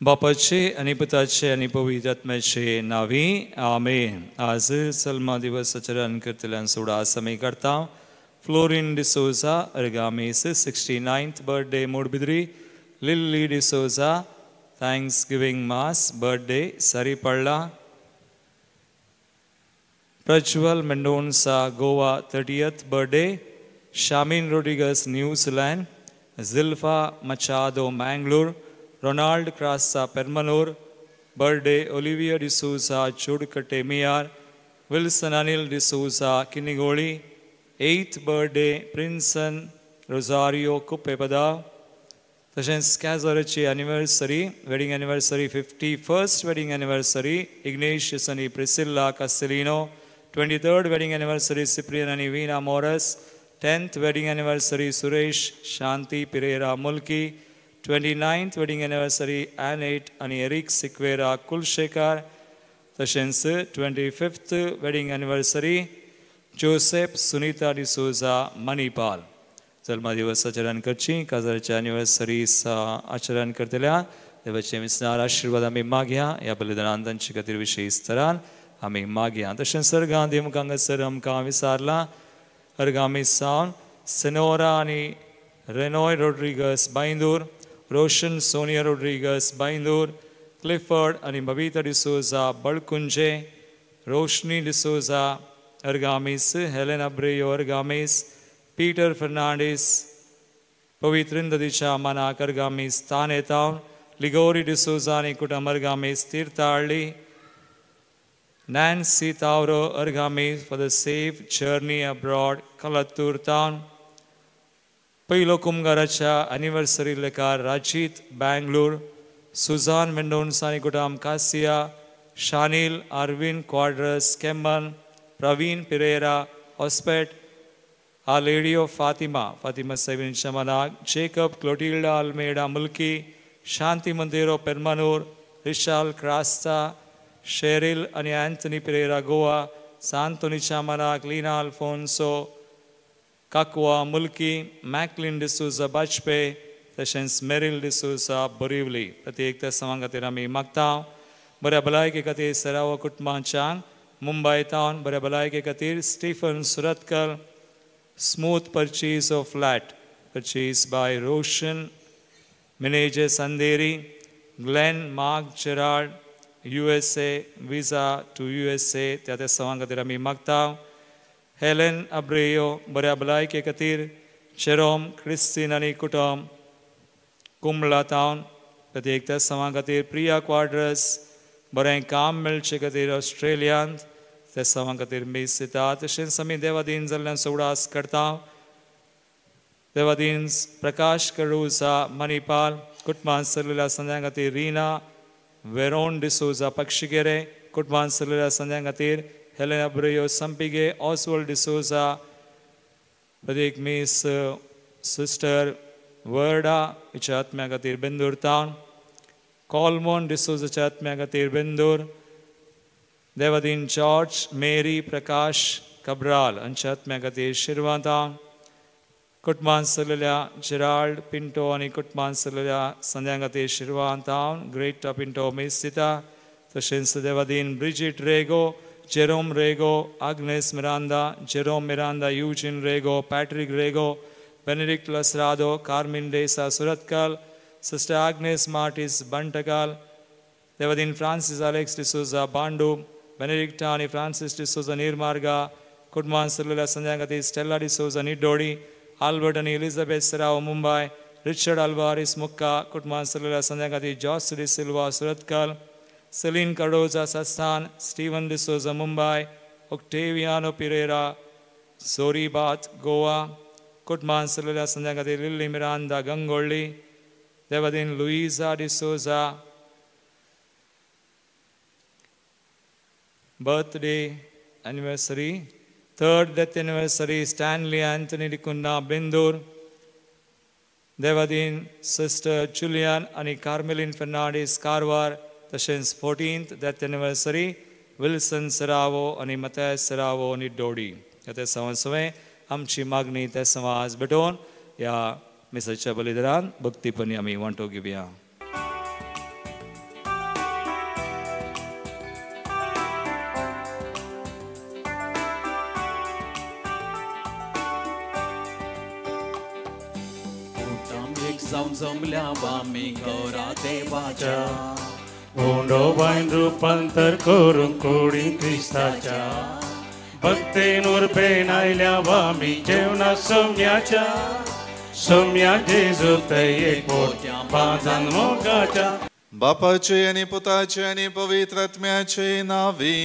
बापाचे आनी पुताचे आनी पवित्र आत्म्याचे नांवी आमेन. आज सलमा दिवस आचरण करतल्यांचो उडास आमी करता. Florin D'Souza Argamis 69th birthday Moodbidri, Lily D'Souza thanksgiving mass birthday Saripalla, Prajwal Mendonca Goa 30th birthday, Shamin Rodrigues New Zealand, Zilpha Machado Mangalore, Ronald Crasta Permanur birthday, Olivia D'Souza Chodkatte Miyar, Wilson Anil D'Souza Kinnigoli, 8th birthday Prinson Rosario Kuppepada. तशेंच कॅजराची anniversary, wedding anniversary 51st wedding anniversary Ignatius आनी Priscilla Castelino, 23rd wedding anniversary Cyprian आनी Veena Morris, 10th wedding anniversary Suresh Shanti Pereira Mulki, 29th wedding anniversary Annette आनी Eric Sequeira Kulasekhara, तशेंच 25th wedding anniversary Joseph Sunita D'Souza Manipal. जल्मदिवस आचरण करची काजाराच्या anniversary आचरण करतल्या देवाचे विसनार आशिर्वाद आमी मागया. ह्या बलिदानान तांचे खातीर विशेश स्तरान आमी मागया. तशेंच सर्गां देमकां हांगासर आमकां विसारलां. अर्गामी सावन सेनोरा आनी Renoy Rodrigues Byndoor, Roshan Sonia Rodrigues Byndoor, Clifford आनी बबिता डिसोजा बळकुंजे, रोशनी डिसोजा अर्गामीस, हेलेन अब्रेयो अर्गामीस, पीटर फर्नांडीस, पवित्रिंदीच्या मनाक अर्गामीस ताने तावन, लिगोरी डिसोजा आनी कुटुंब अर्गामीस Thirthahalli, Nancy Tavro अर्गामीस for the safe journey abroad Kalathur town, पयलो कुमगाराच्या एनिवर्सरी लेखार राजीत बँगलोर, सुजान मेंडोन्सा आनी कुटुंब कासिया, शानील Arvind Quadras Kemban, Praveen Pereira Hospet, our lady of Fatima, Fatima साहेबींच्या मनाक, Jacob Clotilda Almeida Mulki, Shanti Monteiro Permanur, Rishal Crasta, Cheryl आनी Anthony Pereira Goa, सांतोनीच्या मनाक Leena Alphonso काकवा मुल्की, McLean D'Souza Bajpe, तशेंच Meryl D'Souza Borivali. प्रत्येक त्या समां खातीर आमी मागता. बऱ्या भलायके खातीर सराव कुटुंबांच्यांक मुंबय तावन बऱ्या भलायके खातीर Stephen Surathkal, smooth purchase of flat purchase by Roshan Menezes Andheri, Glenn Mark Gerard USA visa to USA त्या त्या समां खातीर आमी मागता. हेलेन अब्रेयो बऱ्या भलायके खातीर जेरोम क्रिस्तीन आनी कुटुंब कुंबळा तावन प्रत्येक त्या समां खातीर प्रिया क्वाड्रस बरें काम मेळचे खातीर ऑस्ट्रेलियांत त्या समां खातीर मीस दिता. तशेंच आमी देवादीन जाल्ल्यान उडास करता. देवादीन प्रकाश कडूजा मणिपाल कुटुंबान सरलेल्या संद्यां खातीर रिना वेरोन डिसोजा पक्षिगेरे कुटुंबान सरलेल्या संद्यां खातीर हेलेन अब्रेयो संपिगे, ऑसवल्ड डिसोजा प्रत्येक मीस सिस्टर वर्डा हिच्या आत्म्या खातीर बेंदूर तावन, कॉलमोन डिसोजाच्या आत्म्या खातीर Bendur, Devadin George Mary Prakash Cabral हांच्या आत्म्या खातीर शिरवांता, कुटुंबान सरलेल्या जेराल्ड पिंटो आनी कुटुंबान सरलेल्या संद्यां खातीर शिरवांतावन ग्रेटा पिंटो मीस दिता. तशेंच Devadin Bridget Rego, Jerome Rego, Agnes Miranda, Jerome Miranda, Eugene Rego, Patrick Rego, Benedict Lasrado, Carmen D'Sa Surathkal, sister Agnes Martis Bantakal, Devadin Francis Alex D'Souza Bhandup, Benedicta आनी Francis D'Souza निर्मार्गा, कुटुंबान सरलेल्या संद्यां खातीर स्टेला डिसोजा निड्डोडी, आल्बर्ट आनी एलिझाबेथ सराव Mumbai, Richard Alvares मुक्का, कुटुंबान सरलेल्या संद्यां खातीर Jos D'Silva Surathkal, Celine Cardoza Sasthan, Steven D'Souza Mumbai, Octaviano Pereira Zoribat Goa, कुटुंबान सरलेल्या संद्यां खातीर लिल्ली मिरांदा गंगोळ्ळी, देवादीन Luisa D'Souza birthday anniversary, 3rd death anniversary Stanley Anthony D'Cunha Bindur, Devadin sister Julian आनी कार्मेलीन फर्नांडीस कारवार, तशेंच 14th death anniversary Wilson Serrao आनी Matthias Serrao आनी डोडी ह्या तेसांवा सवें आमची मागणी तेसांवा आज भेटोवन ह्या मिसाच्या बलिदानान भक्तीपणी आमी वांटो घेवया. जमल्या आमी गौरा देवाच्या उंडो बायन रुपांतर करून कोडी क्रिस्ताच्या भक्तीन उर्बेन आयल्या आमी जेवणा सोम्याच्या सोम्या जेजू तय पोट्या बाजान मोगाच्या. बापाचे आनी पुताचे आनी पवित्र आत्म्याचे नावे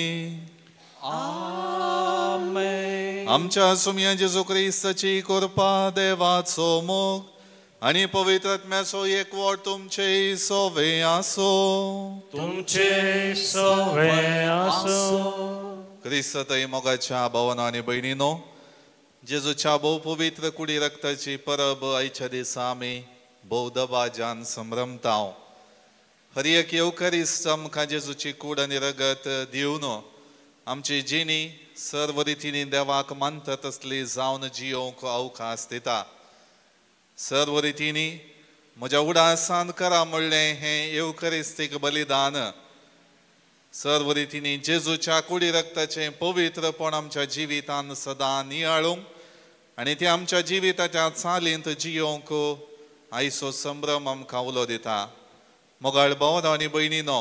आमेन. आमच्या सोम्या जेजू क्रिस्ताची कृपा, देवाचो मोग आनी पवित्र आत्म्याचो एकवट तुमचे सोवे आसो. तुमचे सोवे आसो. क्रिस्तय मोगाच्या भावानो आनी भयणीनो, जेजूच्या भोव पवित्र कुडी रक्ताची परब आयच्या दिसा आमी भोव दबाज्यान संभ्रमता. हर एक येवकरिस्त आमकां जेजूची कूड आनी रगत दिवन आमची जिणी सर्व रितींनी देवाक मानता तसली जावन जियोवंक अवकाश दिता. सर्व रितींनी म्हज्या उडासान करा म्हणलें हें येवकरिस्तीक बलिदान सर्व रितींनी जेजूच्या कुडी रक्ताचें पवित्रपण आमच्या जिवितान सदां नियाळूंक आनी तें आमच्या जिविताच्या चालींत जियोवंक आयचो संभ्रम आमकां उलो दिता. मोगाळ भावानो आनी भयणीनो,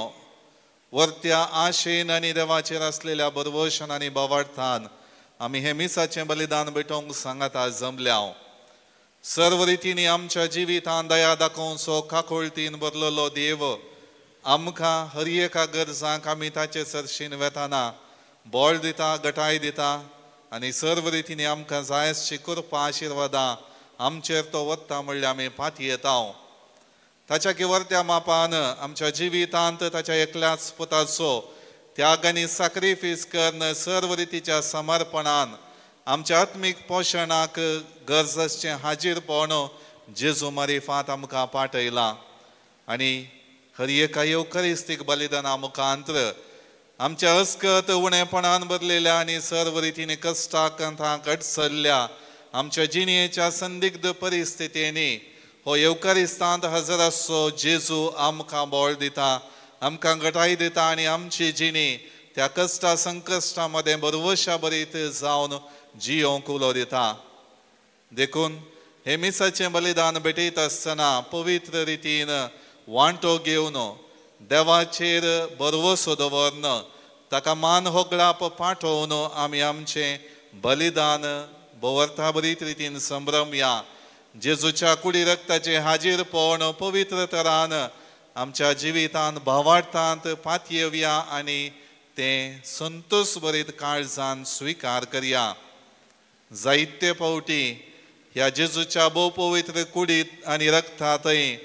वर्त्या आशेन आनी देवाचेर आसलेल्या बरवशान आनी भावार्थान आमी हें मिसाचें बलिदान भेटोवंक सांगाता जमल्या. सर्व रितींनी आमच्या जिवितान दया दाखोवचो काकुळतीन भरलेलो देव आमकां हर एका गरजांक आमी ताचे सरशीन वेताना बळ दिता, गटाय दिता आनी सर्व रितींनी आमकां जाय आसची कृपा आशिर्वादां आमचेर तो वता म्हणल्यार आमी पातयेता. ताच्या किवर्त्या मापान आमच्या जिवितांत ताच्या एकल्याच पुताचो त्याग आनी साक्रिफीस करून सर्व रितीच्या समर्पणान आमच्या आत्मीक पोशणाक गरज आसचें हाजीरपण जेजू मारिफात आमकां पाठयलां आनी हर एका येवकरिस्तीक बलिदाना मुखांत्र आमच्या अस्कत उणेपणान भरलेल्या आनी सर्व रितीन कश्टाक अडचल्ल्या आमच्या जिणेच्या संदिग्ध परिस्थितींनी हो येवकरिस्तांत हजर आसचो जेजू आमकां बळ दिता, आमकां गटाय दिता आनी आमची जिणी त्या कश्टा संकश्टा मदें बरवशा बरीत जावन जियोवंक उलो दिता. देखून हे मिसाचें बलिदान भेटयता आसतना पवित्र रितीन वांटो घेवन देवाचेर बरवसो दवरन ताका मान होगळाप पाठोवन आमी आमचें बलिदान भोवर्था बरीत रितीन संभ्रमया. जेजूच्या कुडी रक्ताचें हाजीरपण पवित्र तरान आमच्या जिवितांत भावार्थांत पातयेवया आनी तें संतोष भरीत काळजान स्विकार करया. जायते फावटी ह्या जेजूच्या भोव पवित्र कुडीत आनी रक्तांतय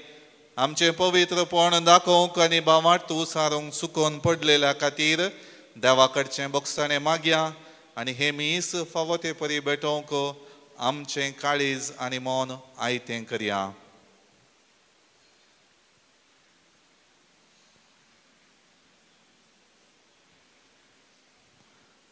आमचें पवित्रपण दाखोवंक आनी भावार्थ उसारूंक चुकोवन पडलेल्या खातीर देवा कडचें बोगसाणें मागया आनी हें मीस फावो ते परी भेटोवंक आमचें काळीज आनी मन आयतें करया.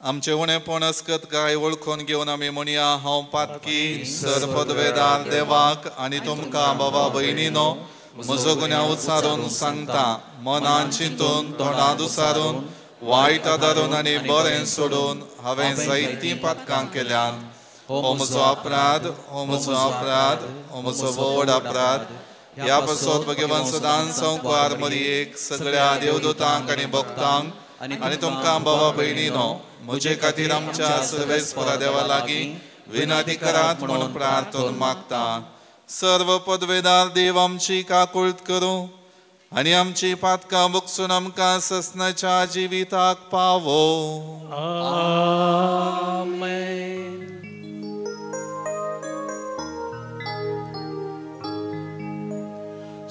आमचें उणेपण अस्कत काय वळखून घेवन आमी म्हणया, हांव पातकी सरपदवेदार देवाक आनी तुमकां बाबा भयणीनो म्हजो गुन्यांव उचारून सांगता. मनान चिंतून, तोंडांत उचारून, वायट आदारून आनी बरें सोडून हांवें जायतीं पातकां केल्यांत. हो म्हजो अपराध, हो म्हजो अपराध, हो म्हजो व्हड अपराध. ह्या पासत भगवान सदांच संवकार मरियेक, सगळ्या देवदूतांक आनी भक्तांक आनी तुमकां बाबा भयणीनो म्हजे खातीर आमच्या सर्वेस्परा देवा लागीं विनंती करात म्हणून प्रार्थना मागता. सर्व पदवेदार देव आमची काकुळट करूं आनी आमची पातकां भोगसून आमकां ससनाच्या जिविताक पावो. आमेन.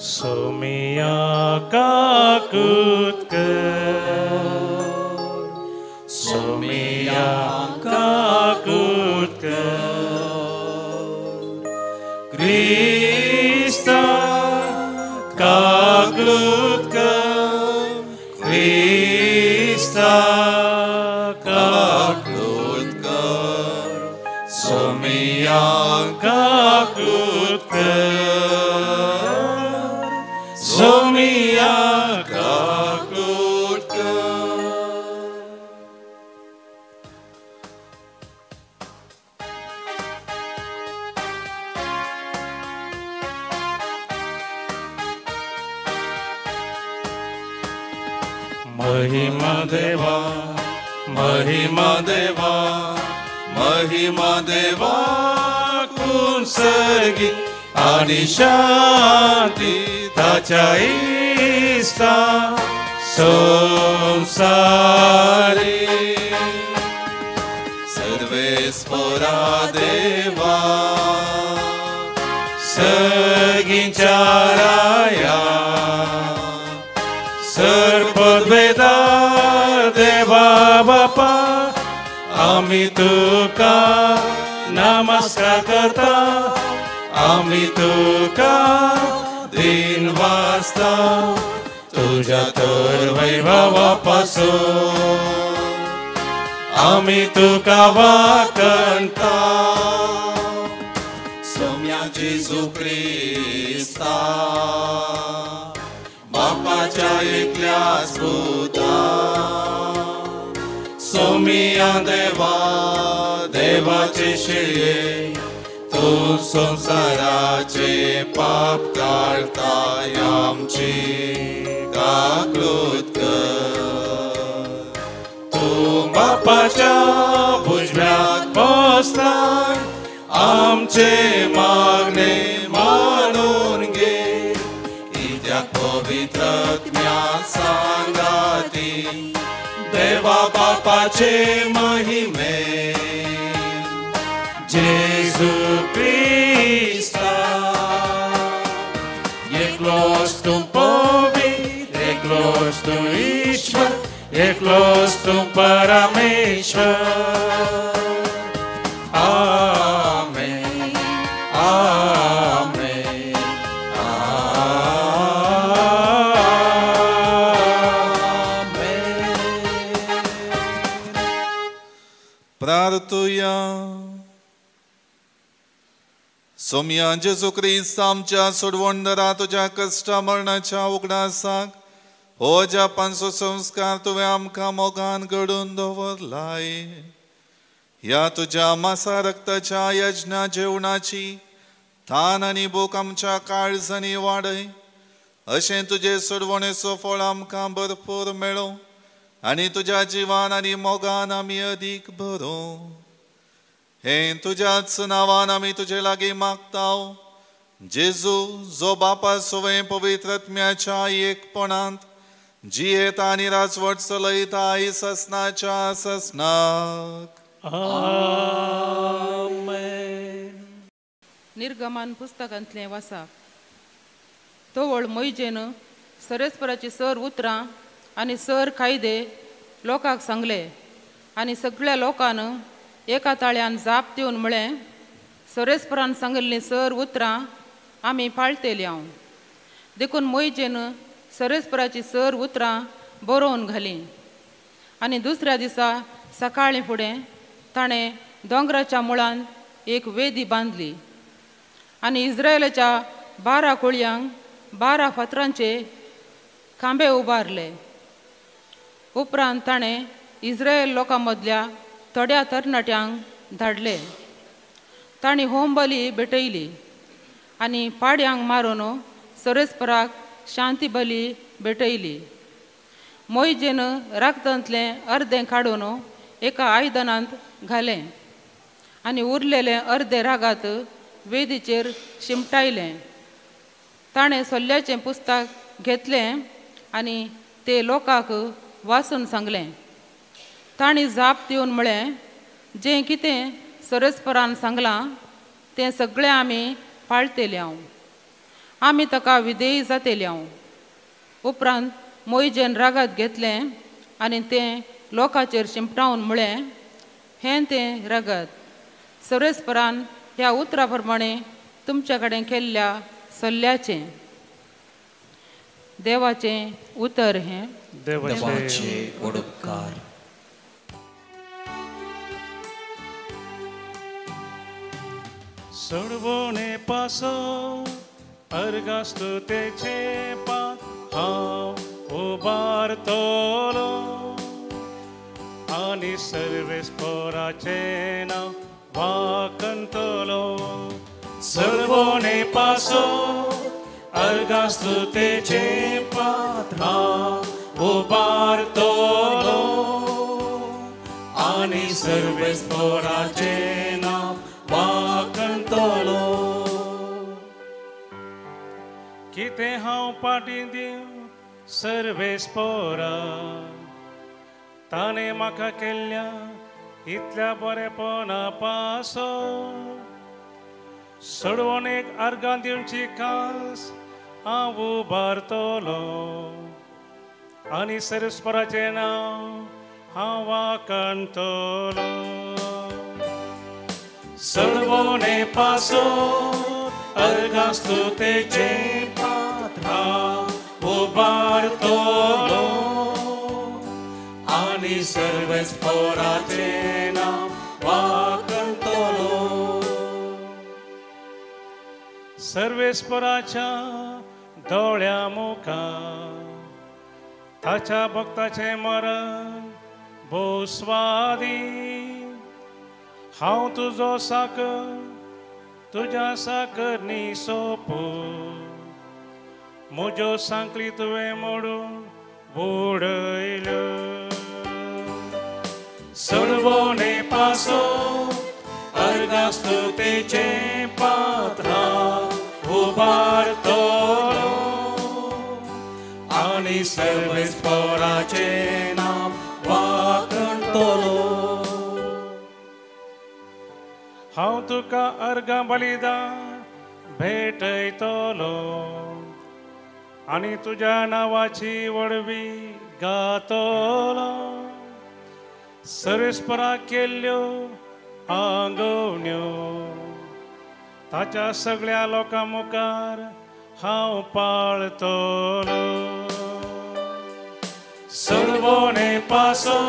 सोमिया काकूत कर, सोमिया काकूत कर, क्रिस्ता काकूत कर, क्रिस्ता काकूत कर, सोमिया काकूत कर, सोमिया काकूत कर। महिमा देवा, महिमा देवा, महिमा देवा कुंसर्गी आणि शांती ताच्या इस्ता संसारी। सर्वेस्परा देवा, सर्गींच्या राया, सर्पद्वेदा देवा बापा, आम्ही तुका नमस्कार करता, आम्ही तुका दिन वाजता, तुझ्या तर वैभवापासून आम्ही तुका वाकणता। सोम्या जेजू क्रिस्ता, बापाच्या एकल्याच पुता, सोमिया देवा देवाचे शिळये, तू संसाराचे पाप काढताय, आमची काकूत कर। तू बापाच्या उजव्याक बसलाय, आमचे मागणे मानून घे, कित्याक पवित्र आत्म्या सांगाती देवा बापाचे महिमे। जेजू क्रिस्ता एकलोच तूं पवित्र, एकलोच तूं ईश्वर, एकलोच तूं परमेश्वर। आमेन, आमेन, आमेन। प्रार्थुया। सोम्या जेजू क्रिस्त आमच्या सोडवणदारा, तुज्या कश्टा मरणाच्या उगडासाक हो जापांचो संस्कार तुवें आमकां मोगान घडून दवरलाय। ह्या तुज्या मासा रक्ताच्या यज्ञा जेवणाची थान आनी भूक आमच्या काळजांनी वाडय, अशें तुजे सोडवणेचो फळ आमकां भरपूर मेळो आनी तुज्या जिवान आनी मोगान आमी अदीक भरों। हें तुज्याच नांवान आमी तुजे लागीं मागताव, जेजू जो बापा सुवें पवित्र आत्म्याच्या एकपणांत जियेता आनी राजवट चलयता ससनाच्या ससनाक। आमेन। निर्गमन पुस्तकांतलें वासा। तवळ मोयजेन सरेस्पराची सर उतरां आनी सर कायदे लोकांक सांगले आनी सगळ्या लोकान एका ताळ्यान जाप दिवन म्हळें, सरेस्परान सांगिल्लीं सर उतरां आमी पाळटेली हांव। देखून मोयजेन सरेस्पराची सर उतरां बरोवन घालीं आनी दुसऱ्या दिसा सकाळीं फुडें ताणें दोंगराच्या मुळान एक वेदी बांदली आनी इस्रायलाच्या 12 कोळयांक 12 फातरांचे खांबे उबारले। उपरांत ताणें इस्रायल लोकां मदल्या थोड्या तरणाट्यांक धाडले। तांणी होमबली भेटयली आनी पाड्यांक मारून सरेस्पराक शांती बली भेटयली। मोयजेन रागतांतलें अर्दें काडून एका आयदनांत घालें आनी उरलेलें अर्दें रागात वेदीचेर शिमटायलें। ताणें सोल्ल्याचें पुस्तक घेतलें आनी ते लोकांक वाचून सांगलें। तांणी जाप दिवन म्हळें, जें कितें सरेस्परान सांगलां तें सगळें आमी पाळटेले हांव, आमी ताका विधेयी जातेले हांव। उपरांत मोयजेन रागात घेतलें आनी तें लोकांचेर शिंपटावन म्हळें, हें तें रगत सरेस्परान ह्या उतरा प्रमाणे तुमच्या कडेन केल्ल्या सल्ल्याचें। देवाचें उतर हें। देवाचे व्हड उपकार. सोडवणे पासो अर्गास्तुतेचे पात हांव उबारतलो आनी सर्वेस्पोराचें नांव वाकंतलो. सोडवणे पासो अर्गास्तुतेचें पात हांव उबारतलो आनी सर्वेस्पोराचें नांव वाकंतलो. कितें हांव पाटी दिवं सर्वेस्पोरा, ताणें म्हाका केल्ल्या इतल्या बरेपणा पासो. सोडवणेक अर्गां दिवची कास हांव उबारतलो आनी सर्वेस्पोराचें नांव हांव वाकंतलो. सोडवणे पासो अर्गास्तुतेचें पात्र हांव उबारतलो आनी सर्वेस्पोराचें नांव वाकंतलो. सर्वेस्पोराच्या दोळ्या मुखार ताच्या भक्ताचें मरण भोव स्वादी. हांव तुजो साकर तुज्या साकरनी सोपो, म्हज्यो सांकली तुवें मोडून बुडयल्यो. सोडवणे पासो अर्गास्तुतेचें पात्र हांव उबारतलो आनी सर्वेस्पोराचें नांव वाकंतलो. हांव तुका अर्गां बलिदान भेटयतलो आनी तुज्या नांवाची व्हडवी गातलो. सर्वेस्पोराक केल्ल्यो आंगवण्यो ताच्या सगळ्या लोकां मुखार हांव पाळतलो. सोडवणे पासो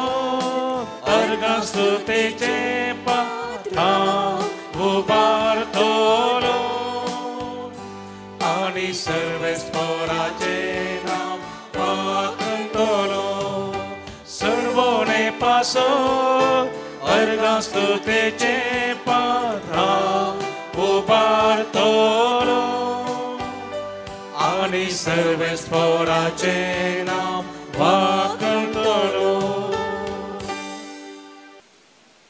अर्गास्तुतेचें पात्र हांव उबारतलो आनी सर्वेस्पोराचें नांव वाकंतलो. सोडवणे पासो अर्गास्तुतेचें पात्र हांव उबारतलो आनी सर्वेस्पोराचें नांव वाकंतलो.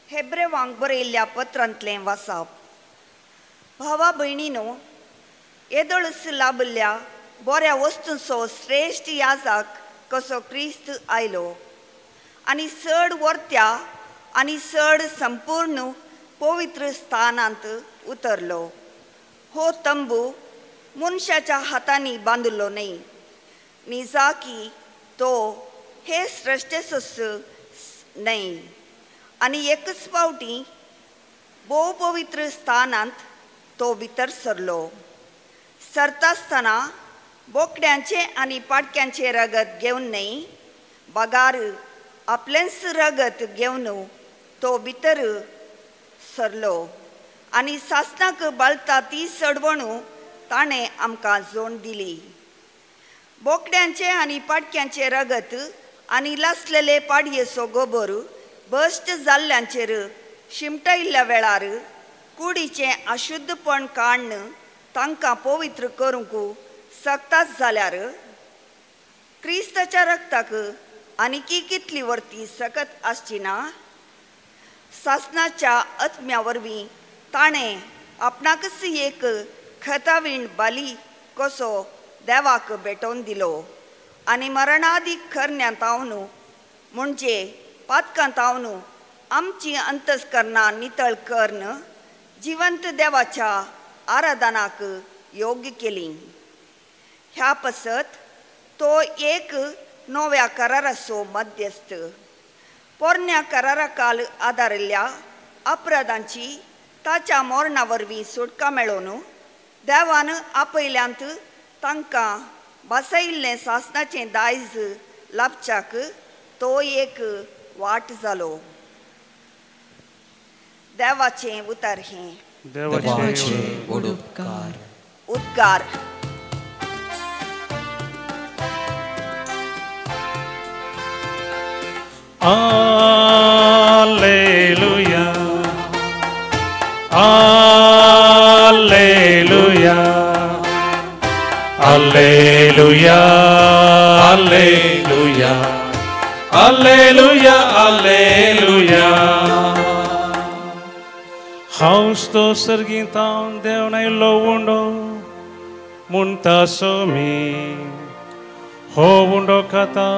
हेब्रेवांक बरयल्ल्या पत्रांतलें वासाप. भावा भयणीनो, येदोळस लाभिल्ल्या बऱ्या वस्तूंचो श्रेश्ठ याजक कसो क्रिस्त आयलो आनी चड वर्त्या आनी चड संपूर्ण पवित्र स्थानांत उतरलो. हो तंबू मनशाच्या हातांनी बांदिल्लो न्हय, निजाकी तो हे सृश्टेचोच न्हय. आनी एकच फावटी भोव पवित्र स्थानांत तो भितर सरलो. सरतासतना बोकड्यांचें आनी पाटक्यांचें रगत घेवन न्हय, बगार आपलेंच रगत घेवन तो भितर सरलो आनी सासणाक बालता ती सडवणू ताणें आमकां जोड दिली. बोकड्यांचें आनी पाटक्यांचें रगत आनी लासलेले पाडयेचो गोबर भश्ट जाल्ल्यांचेर शिमटायिल्ल्या वेळार कुडीचें अशुद्धपण काडून तांकां पवित्र करूंक शकताच जाल्यार क्रिस्ताच्या रक्ताक आनीकी कितली वर्ती सकत आसची ना? सासणाच्या आत्म्या वरवीं ताणें आपणाकच एक खतावीण बाली कसो देवाक भेटोवन दिलो आनी मरणादीक करण्यांत हांव म्हणजे पातकांत हांव आमची अंतस्करणां नितळ करून जिवंत देवाच्या आराधनाक योग्य केली. ह्या पसत तो एक नव्या कराराचो मध्यस्थ. पोरण्या करारा काल आदारिल्ल्या अपराधांची ताच्या मरणा वरवीं सुटका मेळोवन देवान आपयल्यांत तांकां बसयिल्लें सासणाचें दायज लाभच्याक तो एक वाट जालो. देवाचें उतर हें. देवाचे उपकार. उद्गार. Alleluia, Alleluia, Alleluia, Alleluia, Alleluia, Alleluia. हांव तो सर्गींतावन देवन आयलो उंडो म्हणटा सोमी हो उंडो खाता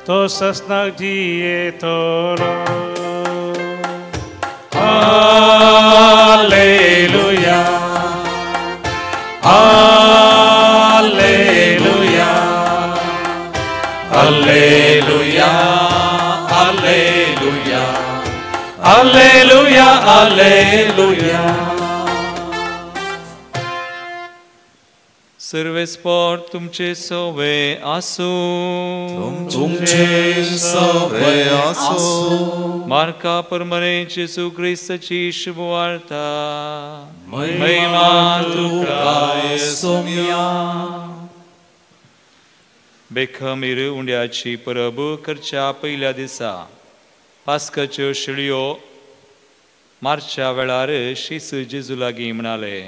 तो ससनाक जियेतलो. Alleluia, Alleluia, Alleluia, Alleluia, Alleluia, Alleluia. सर्वेस्पोर तुमचे सोवे आसूं. तुमचे सोवे आसूं. मार्का परमरे जेजू क्रिस्ताची शुभवार्ता. महिमा तुका सोम्या. बेखमीर उंड्याची परब करच्या पयल्या दिसा पास्काच्यो शिळयो मारच्या वेळार शीस जेजू लागीं म्हणाले,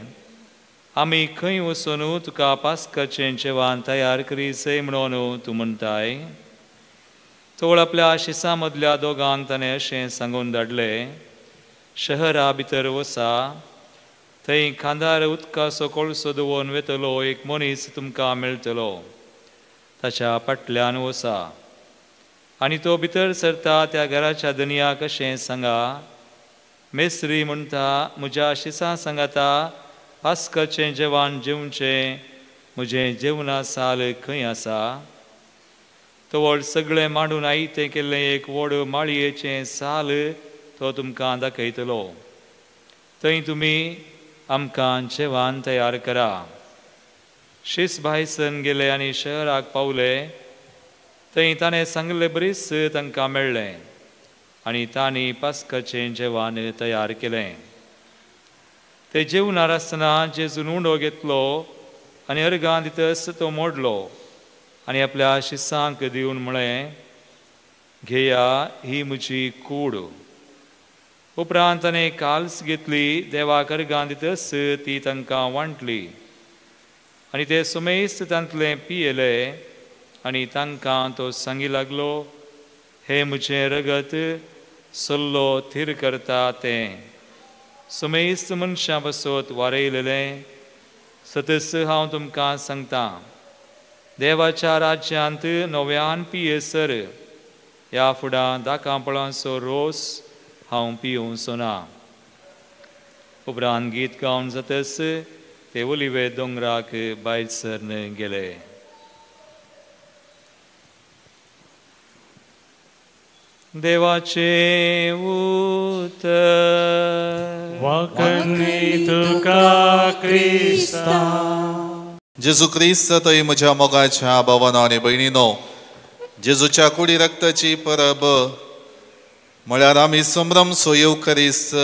आमी खंय वचून तुका पास्काचें जेवण तयार करीसय म्हणून तूं म्हणटाय? तोळ आपल्या शिसां मदल्या दोगांक ताणें अशें सांगून धाडलें, शहरा भितर वसा, थंय खांदार उदकाचो कोळसो दवरून वेतलो एक मनीस तुमकां मेळटलो, ताच्या फाटल्यान वसा आनी तो भितर सरता त्या घराच्या धनयाक अशें सांगा, मेस्त्री म्हणटा म्हज्या शिसां सांगाता पास्काचें जेवण जेवचें, म्हजें जेवणा साल खंय आसा? तवळ सगळें मांडून आयतें केल्लें एक व्हड माळयेचें साल तो तुमकां दाखयतलो, थंय तुमी आमकां जेवण तयार करा. शीस भायसन गेले आनी शहराक पावले. थंय ताणें सांगलें बरीच तांकां मेळ्ळें आनी तांणी पास्काचें जेवण तयार केलें. ते जेवणार आसतना जेजून उंडो घेतलो आनी अर्गां दितस तो मोडलो आनी आपल्या शिसांक दिवन म्हळें, घेया, ही म्हजी कूड. उपरांत ताणें काल्स घेतली, देवाक अर्गां दितस ती तांकां वांटली आनी ते सुमेस्त तांतलें पियेले आनी तांकां तो सांगी लागलो, हें म्हजें रगत सल्लो थीर करता तें सुमेस्त मनशां बसत वारयलेलें. सतस हांव तुमकां सांगता, देवाच्या राज्यांत नव्यान पियेसर ह्या फुडां दाकां पळांचो रोस हांव पियोवचो ना. उपरांत गीत गावन जातस ते ओलिवे दोंगराक भायर सरन गेले. देवाचें उतर. वाकणी तुका क्रिस्ता. जेजू क्रिस्त तय म्हज्या मोगाच्या भावानो आनी भयणीनो, जेजूच्या कुडी रक्ताची परब म्हळ्यार आमी संभ्रम सो येवकरीस्त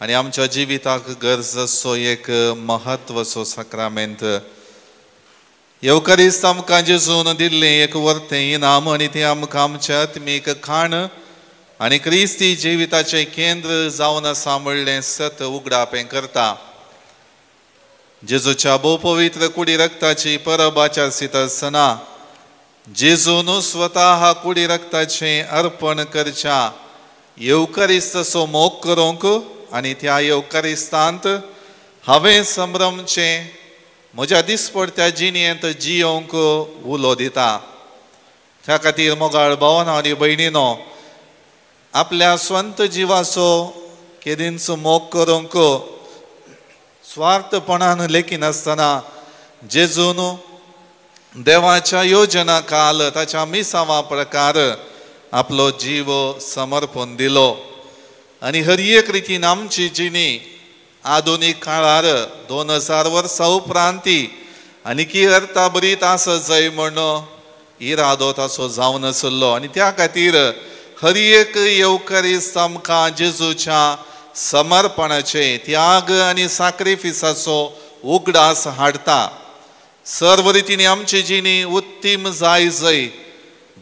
आनी आमच्या जिविताक गरज असो एक म्हत्वाचो साक्रामेंत. येवकरीस्त आमकां जेजून दिल्लें एक वर्तें इनाम आनी तें आमकां आमच्या आत्मीक खाण आनी क्रिस्ती जिविताचें केंद्र जावन आसा म्हणलें सत उगडापें करता. जेजूच्या भोवपवित्र कुडी रक्ताची परब आचरित आसतना जेजून स्वता कुडी रक्ताचें अर्पण करच्या येवकरिस्ताचो मोग करूंक आनी त्या येवकरिस्तांत हांवें संभ्रमचें म्हज्या दिसपडत्या जिणेंत जियोंक उलो दिता. त्या खातीर मोगाळ भावना आनी भयणीनो, आपल्या स्वंत जिवाचो केदींच मोग करूंक स्वार्थपणान लेखिनासतना जेजून देवाच्या योजना काल ताच्या मिसावा प्रकार आपलो जीव समर्पण दिलो आनी हर एक रितीन आमची जिणी आधुनीक काळार 2000 वर्सां उपरांती आनी की अर्था बरीत आसत जाय म्हण इरादो ताचो जावन आसलो. आनी त्या खातीर हर एक येवकारिस्त आमकां जेजूच्या समर्पणाचे त्याग आनी साक्रिफिसाचो उगडास हाडटा. सर्व रितीन आमची जिणी उत्तीम जाय जय,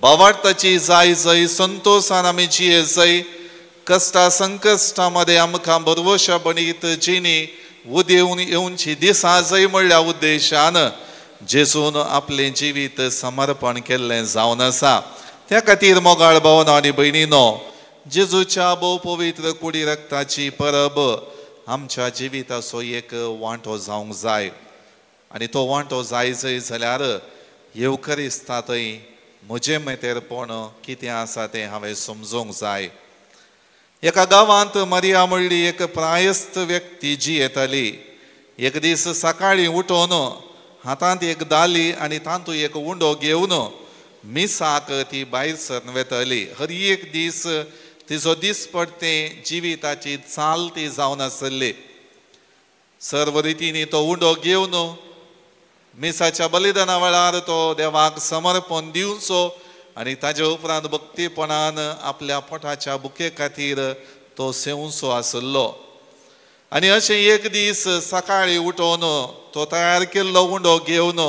भावार्थाची जाय जय, संतोषान आमी जिये जय, कश्टा संकश्टा मदें आमकां बरवशा बणीत जिणी उदेवन येवची दिसा जय म्हणल्या उद्देशान जेजून आपलें जिवीत समर्पण केल्लें जावन आसा. त्या खातीर मोगाळ भावना आनी भयणीनो, जेजूच्या भोव पवित्र कुडी रक्ताची परब आमच्या जिविताचो एक वांटो जावंक जाय. आनी तो वांटो जाय जय जाल्यार येवकरिस्ता थंय म्हजें मेतेरपण कितें आसा तें हांवें समजूंक जाय. एका गांवांत मरिया म्हणली एक प्रायस्त व्यक्ती जी येताली. एक दीस सकाळीं उठोवन हातांत एक दाली आनी तातूंत एक उंडो घेवन मिसाक ती भायर सरन वेताली. हर एक दीस तिजो दिसपडते जिविताची चाल ती जावन आसली. सर्व रितींनी तो उंडो घेवन मिसाच्या बलिदाना वेळार तो देवाक समर्पण दिवचो आनी ताजे उपरांत भक्तीपणान आपल्या पोटाच्या भुके खातीर तो सेवचो आसलो. आनी अशें एक दीस सकाळीं उठोवन तो तयार केल्लो उंडो घेवन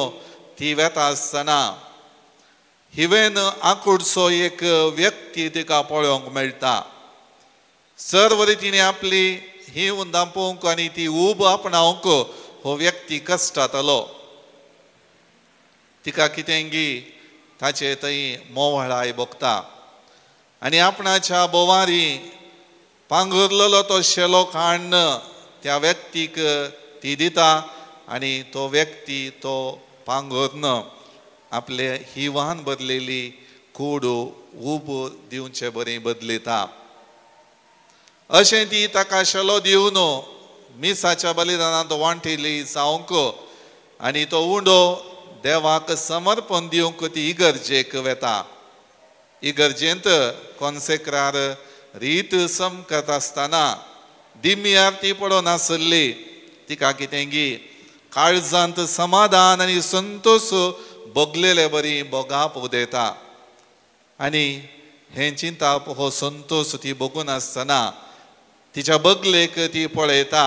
ती वेता आसतना हिवेन आकुडचो एक व्यक्ती तिका पळोवंक मेळटा. सर्व रितीन आपली ही उंदां पळोवंक आनी ती उब आपणावंक हो व्यक्ती कश्टातलो. तिका कितेंगी ताचे थंय मोवळाय भोगता आनी आपणाच्या बोवारी पांगुरलेलो तो शेलो काडून त्या व्यक्तीक ती दिता आनी तो व्यक्ती तो पांगुरन आपले हिवान बदलेली कूड उब दिवचे बरी बदलिता. अशें ती ताका शेलो दिवन मिसाच्या बलिदानांत वांटिली जावंक आनी तो उंडो देवाक समर्पण दिवंक ती इगर्जेक वेता. इगर्जेंत कॉन्सेक्रार रीत समकत आसतना दिमी आरती पडोन आसली. तिका कितेंगी काळजांत समाधान आनी संतोष बगलेले बरी बोगाप उदयता आनी हें चिंताप हो संतोष ती बगून आसतना तिच्या बगलेक ती पळयता.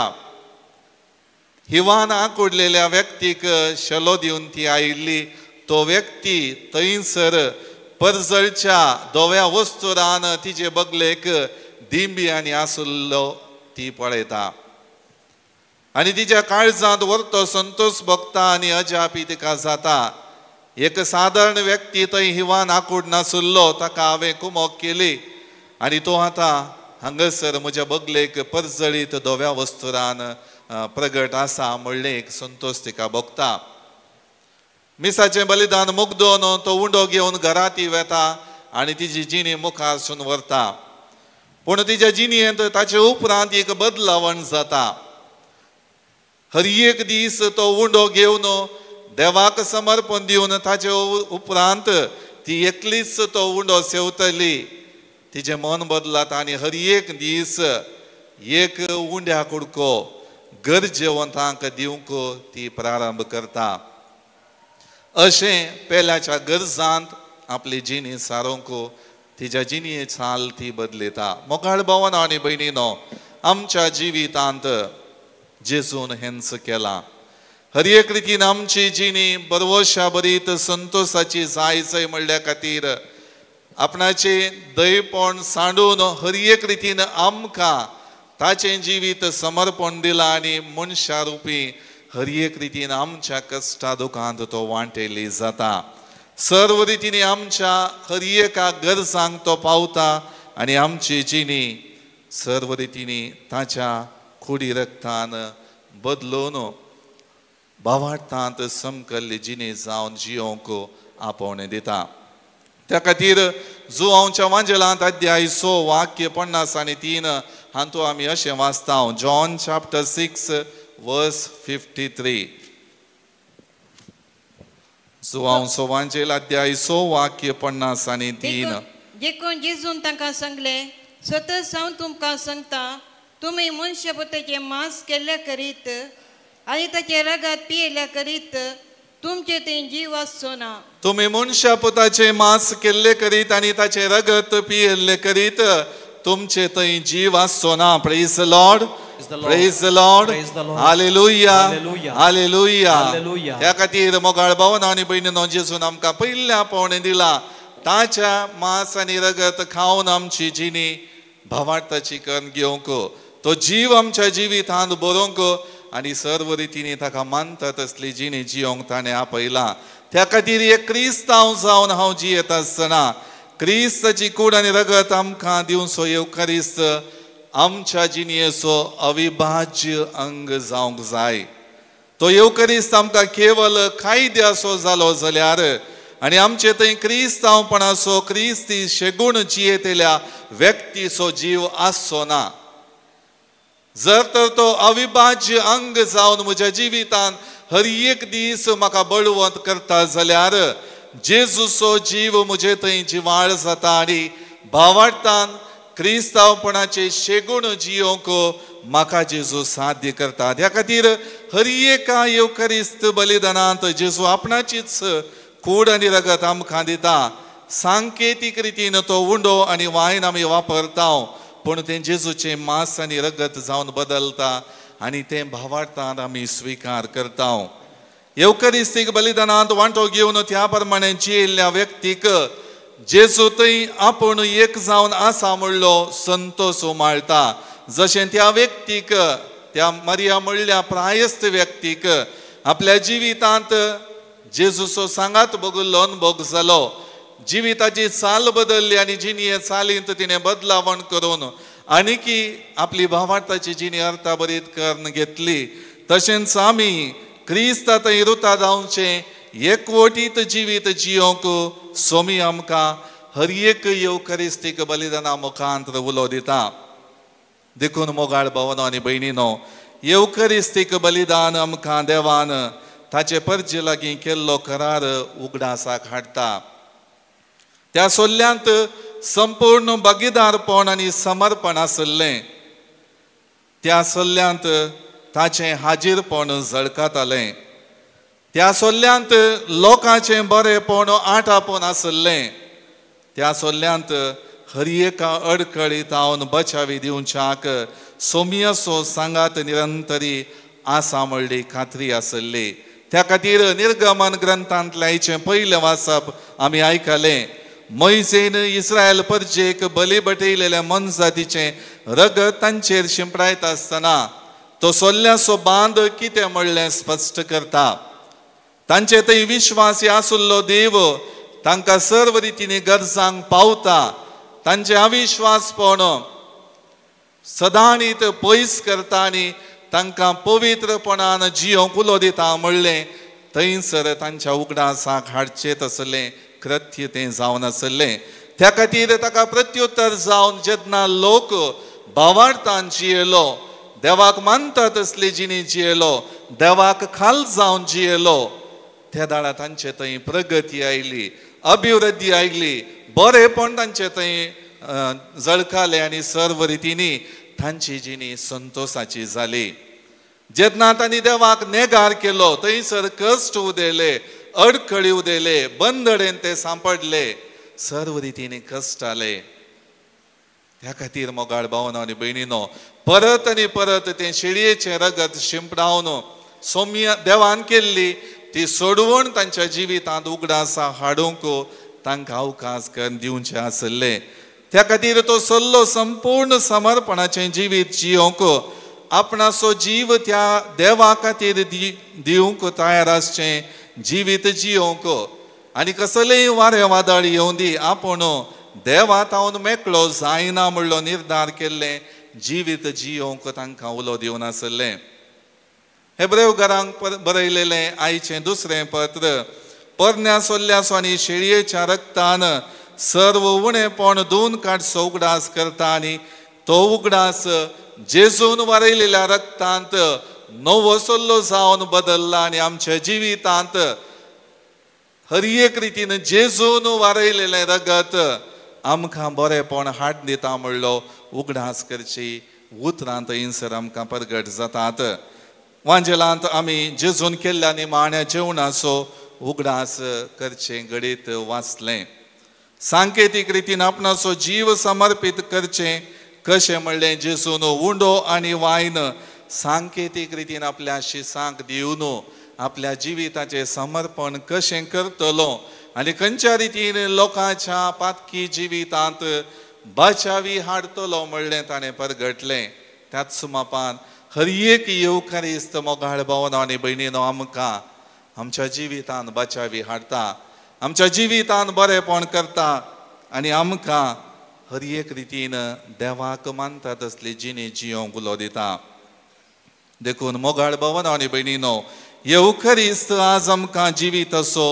हिवान आकुडलेल्या व्यक्तीक शेलो दिवन ती आयिल्ली. तो व्यक्ती थंयसर परजळच्या धव्या वस्तुरान तिजे बगलेक दिंबी आनी आसलो ती पळयता आनी तिच्या काळजांत व्हरतो संतोष भोगता आनी अजापी तिका जाता. एक सादारण व्यक्ती थंय हिवान आकूड नासलो, ताका हांवें कुमोक केली आनी तो आतां हांगासर म्हज्या बगलेक परजळीत धव्या वस्तुरान प्रगट आसा म्हणलें एक संतोष तिका भोगता. मिसाचें बलिदान मुगदोन तो उंडो घेवन घरा ती वेता आनी तिजी जिणी मुखारसून व्हरता. पूण तिच्या जिणेंत ताचे उपरांत एक बदलावण जाता. हर एक दीस तो उंडो घेवन देवाक समर्पण दिवन ताचे उपरांत ती एकलीच तो उंडो सेवतली. तिजें मन बदलाता आनी हर एक दीस एक उंड्या कुडको गरजेवंतांक दिवंक ती प्रारंभ करता. अशें पेल्याच्या गरजांत आपली जिणी सारोवंक तिच्या जिणये चाल ती बदलिता. मोगाळ भावानो आनी भयणीनो, आमच्या जिवितांत जेजून हेंच केलां. हर एक रितीन आमची जिणी बरवशा बरीत संतोषाची जाय जय म्हणल्या खातीर आपणाचें दयपण सांडून हर एक रितीन आमकां ताचें जिवीत समर्पण दिलां आनी मनशा रुपी हर एक रितीन आमच्या कश्टा दुखांत तो वांटेली जाता. सर्व रितीन आमच्या हर एका गरजांक तो पावता आनी आमची जिणी सर्व रितीनी ताच्या कुडी रक्तान बदलून भावार्थांत समकल्ली जिणी जावन जियोंक आपोवणें दिता. त्या खातीर जुवांवच्या वांजेलांत अध्याय 6 वाक्य 53 हातूंत आमी अशें वाचता. John chapter 6 verse 53. जुवांवचो वांजेल अध्याय 6 वाक्य 53. देखून जेजून तांकां सांगलें, स्वतः हांव तुमकां सांगता, तुमी मनशापुताचें मांस केल्ल्या करीत आनी ताचें रगत पियेल्या करीत तुमचे थंय जीव आसचो ना. तुमी मनशा पुताचें मांस केल्ले करीत आनी ताचें रगत पियेल्ले करीत तुमचे थंय जीव आसचो ना. Praise the Lord, praise the Lord, hallelujah, hallelujah. त्या खातीर मोगाळ भावना आनी भयणीनो, जेजून आमकां पयल्या पावणे दिला ताच्या मांस आनी रगत खावन आमची जिणी भावार्थाची करून घेवंक, तो जीव आमच्या जिवितांत बरोवंक आनी सर्व रितीनी ताका मानता तसली जिणी जियोंक ताणें आपयला. त्या खातीर एक क्रिस्तांव जावन हांव जियेत आसतना क्रिस्ताची कूड आनी रगत आमकां दिवचो येवकारिस्त आमच्या जिणयेचो अविभाज्य अंग जावंक जाय. तो येवकारिस्त आमकां केवल कायद्याचो जालो जाल्यार आनी आमचे थंय क्रिस्तांवपणाचो क्रिस्ती शेगूण जियेतल्या व्यक्तीचो जीव आसचो ना. जर तर तो अविभाज्य अंग जावन म्हज्या जिवितान हर एक दीस म्हाका बळवंत करता जाल्यार जेजूचो जीव म्हजे थंय जिवाळ जाता आनी भावार्थान क्रिस्तांवपणाचे शेगूण जियोंक म्हाका जेजू साध्य करता. त्या खातीर हर एका येवकारिस्त बलिदानांत जेजू आपणाचीच कूड आनी रगत आमकां दिता. सांकेतीक रितीन तो उंडो आनी वायन आमी वापरता, पूण तें जेजूचें मांस आनी रगत जावन बदलता आनी तें भावार्थान आमी स्विकार करता. येवकारिस्तीक बलिदानांत वांटो घेवन त्या प्रमाणे जियेल्ल्या व्यक्तीक जेजू थंय आपूण एक जावन आसा म्हणलो संतोष उमाळटा. जशें त्या व्यक्तीक, त्या मरिया म्हणल्या प्रायस्त व्यक्तीक आपल्या जिवितांत जेजूचो सांगात बगुल्लो अनुभव जालो, जिविताची चाल बदलली आनी जिणये चालींत तिणें बदलावण करून आनीकी आपली भावार्थाची जिणी अर्थाभरीत करून घेतली. तशेंच आमी क्रिस्ता थंय रुता जावचें एकवटीत जिवीत जियोंक सोमी आमकां हर एक येवकारिस्तीक बलिदाना मुखांत उलो दिता. देखून मोगाळ भावनो आनी भयणीनो, येवकारिस्तीक बलिदान आमकां देवान ताचे परजे लागीं केल्लो करार उगडासाक हाडटा. त्या सोल्ल्यांत संपूर्ण भागीदारपण आनी समर्पण आसलें. त्या सोल्ल्यांत ताचें हाजीरपण झळकातालें. त्या सोल्ल्यांत लोकांचें बरेपण आटापून आसलें. त्या सोल्ल्यांत हर एका अडखळीतावन बचावी दिवच्याक सोमियाचो सांगात निरंतरी आसा म्हणली खात्री आसली. त्या खातीर निर्गमन ग्रंथांतलें आयचें पयलें वाचप आमी आयकलें. मोयजेन इस्रायल परजेक बली बटयलेल्या मनजातीचें रगत तांचेर शिंपडायता आसतना तो सोल्ल्याचो बांद कितें म्हणलें स्पश्ट करता. तांचे थंय विश्वासी आसुल्लो देव तांकां सर्व रितीनी गरजांक पावता. तांचे अविश्वासपण सदांनीत पयस करता आनी तांकां पवित्रपणान जियोंक उलो दिता म्हणलें थंयसर तांच्या उगडासाक हाडचें तसलें कृत्य तें जावन आसलें. त्या खातीर ताका प्रत्युत्तर जावन जेन्ना लोक भावार्थान जियेलो, देवाक मानता तसली जिणी जियेलो, देवाक खाल जावन जियेलो, त्या दाळा तांचे थंय प्रगती आयली, अभिवृद्धी आयली, बरेपण तांचे थंय जळकालें आनी सर्व रितीनी तांची जिणी संतोषाची जाली. जेन्ना तांणी देवाक नेगार केलो थंयसर कश्ट उदेले, अडखळी उदेले, बंदडेन ते सांपडले, सर्व रितीनी कश्ट आले. त्या खातीर मोगाळ भावना आनी भयणीनो, परत आनी परत तें शेळयेचें रगत शिंपडावन सोम्या देवान केल्ली ती सोडवण तांच्या जिवितांत उगडासा हाडूंक तांकां अवकाश करून दिवचें आसलें. त्या खातीर तो सल्लो संपूर्ण समर्पणाचें जिवीत जियोंक, आपणाचो जीव त्या देवा खातीर दिवंक तयार आसचें जिवीत जियोंक आनी कसलेय वारें वादळ येवं दी आपूण देवा तावन मेकळो जायना म्हणलो निर्धार केल्लें जिवीत जियोंक तांकां उलो दिवन आसलें. हेब्रेव घरांक बरयलेलें आयचें दुसरें पत्र परण्या सोल्ल्याचो आनी शेळयेच्या रक्तान सर्व उणेपण दोन काडचो उगडास करता आनी तो उगडास जेजून वारयलेल्या रक्तांत नवो सल्लो जावन बदल्ला आनी आमच्या जिवितांत हर एक रितीन जेजून वारयलेलें रगत आमकां बरेपण हाड दिता म्हणलो उगडास करची उतरांत थंयसर आमकां परगट जातात. वांजेलांत आमी जेजून केल्ल्या निमाण्या जेवणाचो उगडास करचें घडीत वाचलें. सांकेतीक रितीन आपणाचो जीव समर्पीत करचें कशें म्हणलें जेजून उंडो आनी वायन सांकेतीक रितीन आपल्या शिसांक दिवन आपल्या जिविताचें समर्पण कशें करतलो आनी खंयच्या रितीन लोकांच्या पातकी जिवितांत बचावी हाडटलो म्हणलें ताणें परगटलें. त्याच मापान हर एक येवकारिस्त मोगाळ भावना आनी भयणीनो आमकां आमच्या जिवितांत बचावी हाडटा, आमच्या जिवितांत बरेपण करता आनी आमकां हर एक रितीन देवाक मानता तसली जिणी जियोंक उलो दिता. देखून मोगाळ भावना आनी भयणीनो येवकारिस्त आज आमकां जिवीत असो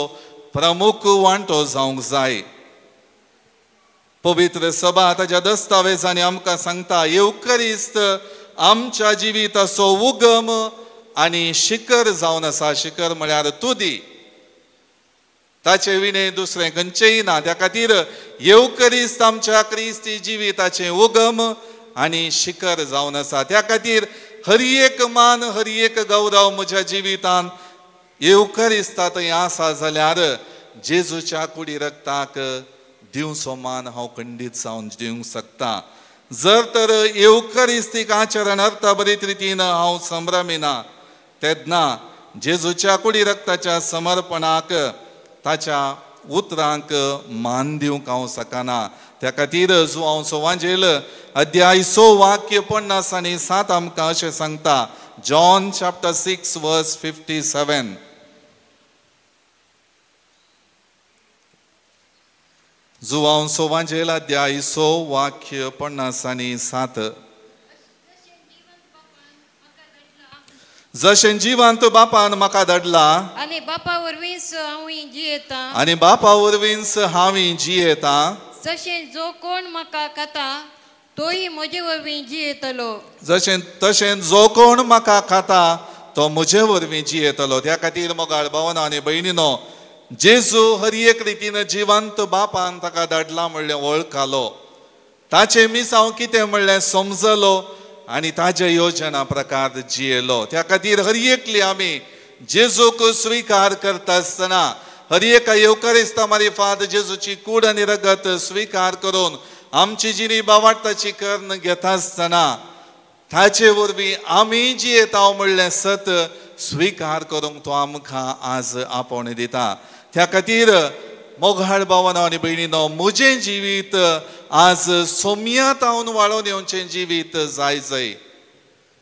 प्रमुख वांटो जावंक जाय. पवित्र सभा ताच्या दस्तावेजांनी आमकां सांगता येवकारिस्त आमच्या जिविताचो उगम आनी शिखर जावन आसा. शिखर म्हळ्यार तुदी, ताचे विणे दुसरें खंयचेंय ना. त्या खातीर येवकारिस्त आमच्या क्रिस्ती जिविताचें उगम आनी शिखर जावन आसा. त्या खातीर हर एक मान हर एक गौरव म्हज्या जिवितान येवकारिस्ता थंय आसा जाल्यार जेजूच्या कुडी रक्ताक दिवचो मान हांव खंडीत जावन दिवंक शकता. जर तर येवकारिस्तीक आचरण अर्थभरीत रितीन हांव संभ्रमिना तेन्ना जेजूच्या कुडी रक्ताच्या समर्पणाक ताच्या उतरांक मान दिवंक हांव शकना. त्या खातीर जुआंव सोवांजेल अध्याय 6 वाक्य 57 आमकां अशें सांगता. John chapter 6 verse 57. जुआंव सोवांजेल अध्याय 6 वाक्य 57. जशें जिवंत बापान म्हाका धाडला आनी बापा वरवींच हांव जियेता आनी बापा वरवींच हांव जियेता जशें जो कोण म्हाका खाता तोय म्हजे वरवीं जियेतलो. जशें तशें जो कोण म्हाका खाता तो म्हजे वरवीं जियेतलो. त्या खातीर मोगाळ भावना आनी भयणीनो जेजू हर एक रितीन जिवंत बापान ताका धाडला म्हणलें वळखालो, ताचें मिसांव कितें म्हणलें समजलो आनी ताजे योजना प्रकार जियेलो. त्या खातीर हर एकली आमी जेजूक स्विकार करता आसतना हर एका येवकारिस्ता मारिफात जेजूची कूड आनी रगत स्विकार करून आमची जिणी बावाडताची कर्ण घेता आसतना ताचे वरवीं आमी जियेता म्हणलें सत स्विकार करूंक तो आमकां आज आपोवणें दिता. त्या खातीर मोगाळ भावना आनी भयणीनो म्हजें जिवीत आज सोम्या तावन वाळोवन येवचें जिवीत जाय जाय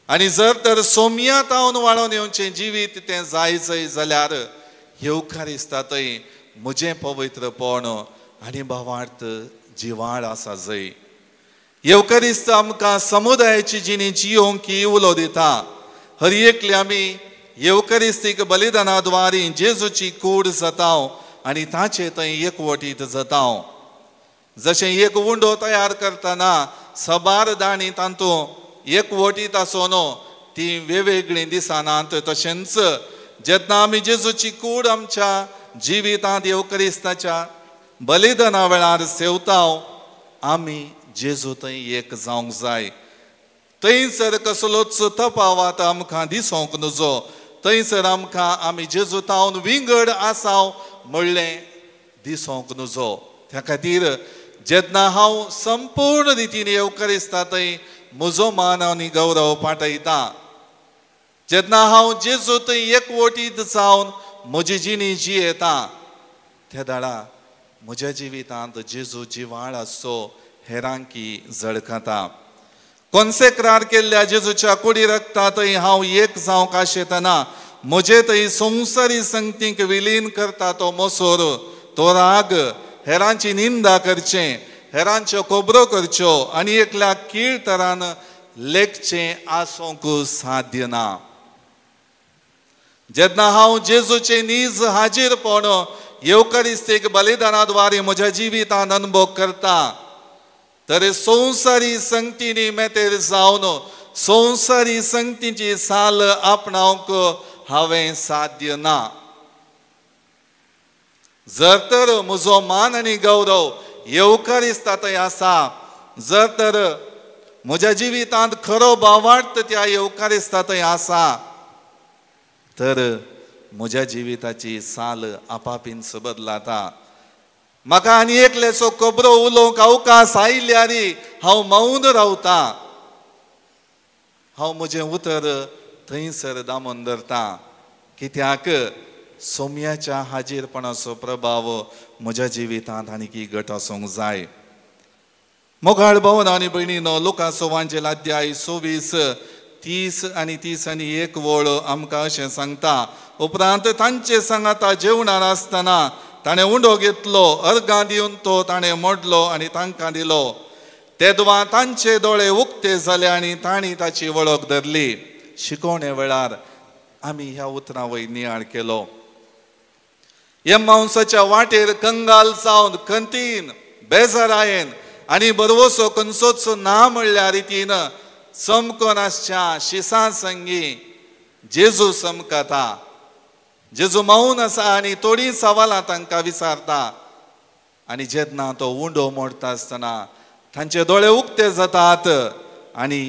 आनी जर तर सोम्या तावन वाळोवन येवचें जिवीत तें जाय जाय जाल्यार येवकारिस्ता थंय म्हजें पवित्रपण आनी भावार्थ जिवाळ आसा जय. येवकारिस्त आमकां समुदायाची जिणी जियोंक उलो दिता. हर एकले आमी येवकारिस्तीक बलिदाना द्वारी जेजूची कूड जाताव आनी ताचे थंय एकवटीत जाताव. जशें एक उंडो तयार करतना सबार दाणी तातूंत एकवटीत आसून ती वेगवेगळीं दिसनात, तशेंच जेन्ना आमी जेजूची कूड आमच्या जिवितांत येवकारिस्ताच्या बलिदाना वेळार सेवताव आमी जेजू थंय एक जावंक जाय. थंयसर कसलोच तफावत आमकां दिसूंक नजो, थंयसर आमकां आमी जेजू तावन विंगड आसाव म्हणलें दिसूंक नजो. त्या खातीर जेन्ना हांव संपूर्ण रितीन येवकारिस्ता थंय म्हजो मान आनी गौरव पाठयता, जेन्ना हांव जेजू थंय एकवटीत जावन म्हजी जिणी जियेता त्या दाडा म्हज्या जिवितांत जेजू जिवाळ आसचो हेरांकी झळकता. कोन्सेक्रार केल्ल्या जेजूच्या कुडी रक्ता थंय हांव एक जावंक आशेतना म्हजे थंय संवसारी संगतीक विलीन करता तो मोसोर, तो राग, हेरांची निंदा करचें, हेरांच्यो खबरो करच्यो आनी एकल्या कीळ तरान लेखचें आसूंक साध्य ना. जेन्ना हांव जेजूचें नीज हाजीरपण येवकारिस्तीक बलिदाना द्वारे म्हज्या जिवितांत अनुभव करता तर संवसारी संगतीनी मेतेर जावन संवसारी संगतीची साल आपणावंक हांवें साध्य ना. जर तर म्हजो मान आनी गौरव येवकारिस्ता थंय आसा, जर तर म्हज्या जिवितांत खरो भावार्थ त्या येवकारिस्ता थंय आसा तर म्हज्या जिविताची साल आपापींच बदलाता. म्हाका आनी एकल्याचो खबरो उलोवंक अवकाश आयल्यार हांव मौन रावता. हांव म्हजें उतर थंयसर दामून धरता, कित्याक सोम्याच्या हाजीरपणाचो प्रभाव म्हज्या जिवितांत आनीक घट आसूंक जाय. मोगाळ भावन आनी भयणीनो, लुकासो वांजेल अध्याय 26 30 आनी 31 वळ आमकां अशें सांगता, उपरांत तांचे सांगाता जेवणार आसतना ताणें उंडो घेतलो, अर्गां दिवन तो ताणें मोडलो आनी तांकां दिलो. तेदवा तांचे दोळे उक्ते जाले आनी तांणी ताची वळख धरली. शिकोवणे वेळार आमी ह्या उतरां वयर नियाळ केलो. एम्माउसाच्या वाटेर कंगाल जावन खंतीन बेजारायेन आनी बरवसो खंयचोच ना म्हणल्या रितीन समकोन आसच्या शिसां संगी जेजू समकता. जेजू मौन आसा आनी थोडीं सवालां तांकां विचारता आनी जेन्ना तो उंडो मोडटा आसतना तांचे दोळे उक्ते जातात आनी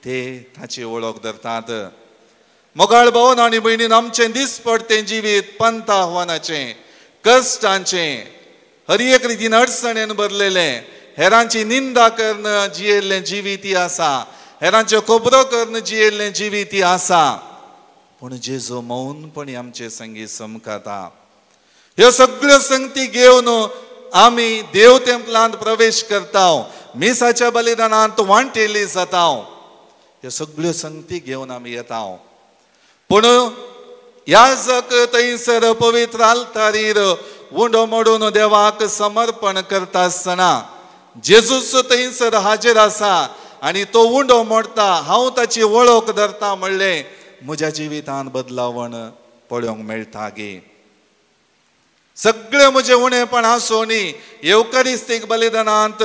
ते ताची वळख धरतात. मोगाळ भावन आनी भयणीन, आमचें दिसपडतें जिवीत पंथ आव्हानाचें, कश्टांचें, हर एक रितीन अडचणेन भरलेलें, हेरांची निंदा करून जियेल्लें जिवीत आसा, हेरांच्यो खबरो करून जियेल्लें जिवीत आसा, पूण जेजू मौनपणी आमचे संगी समकाता. ह्यो सगळ्यो संगती घेवन आमी देव तेंपलांत प्रवेश करता, मिसाच्या बलिदानांत वांटेली जाता. ह्यो सगळ्यो संगती घेवन आमी येता, पूण याजक थंयसर पवित्र आल्तारीर उंडो मोडून देवाक समर्पण करता आसतना जेजूच थंयसर हाजीर आसा आनी तो उंडो मोडटा, हांव ताची वळख धरता म्हणलें म्हज्या जिवितांत बदलावण पळोवंक मेळटा गे. सगळें म्हजें उणेपण आसून येवकारिस्तीक बलिदानांत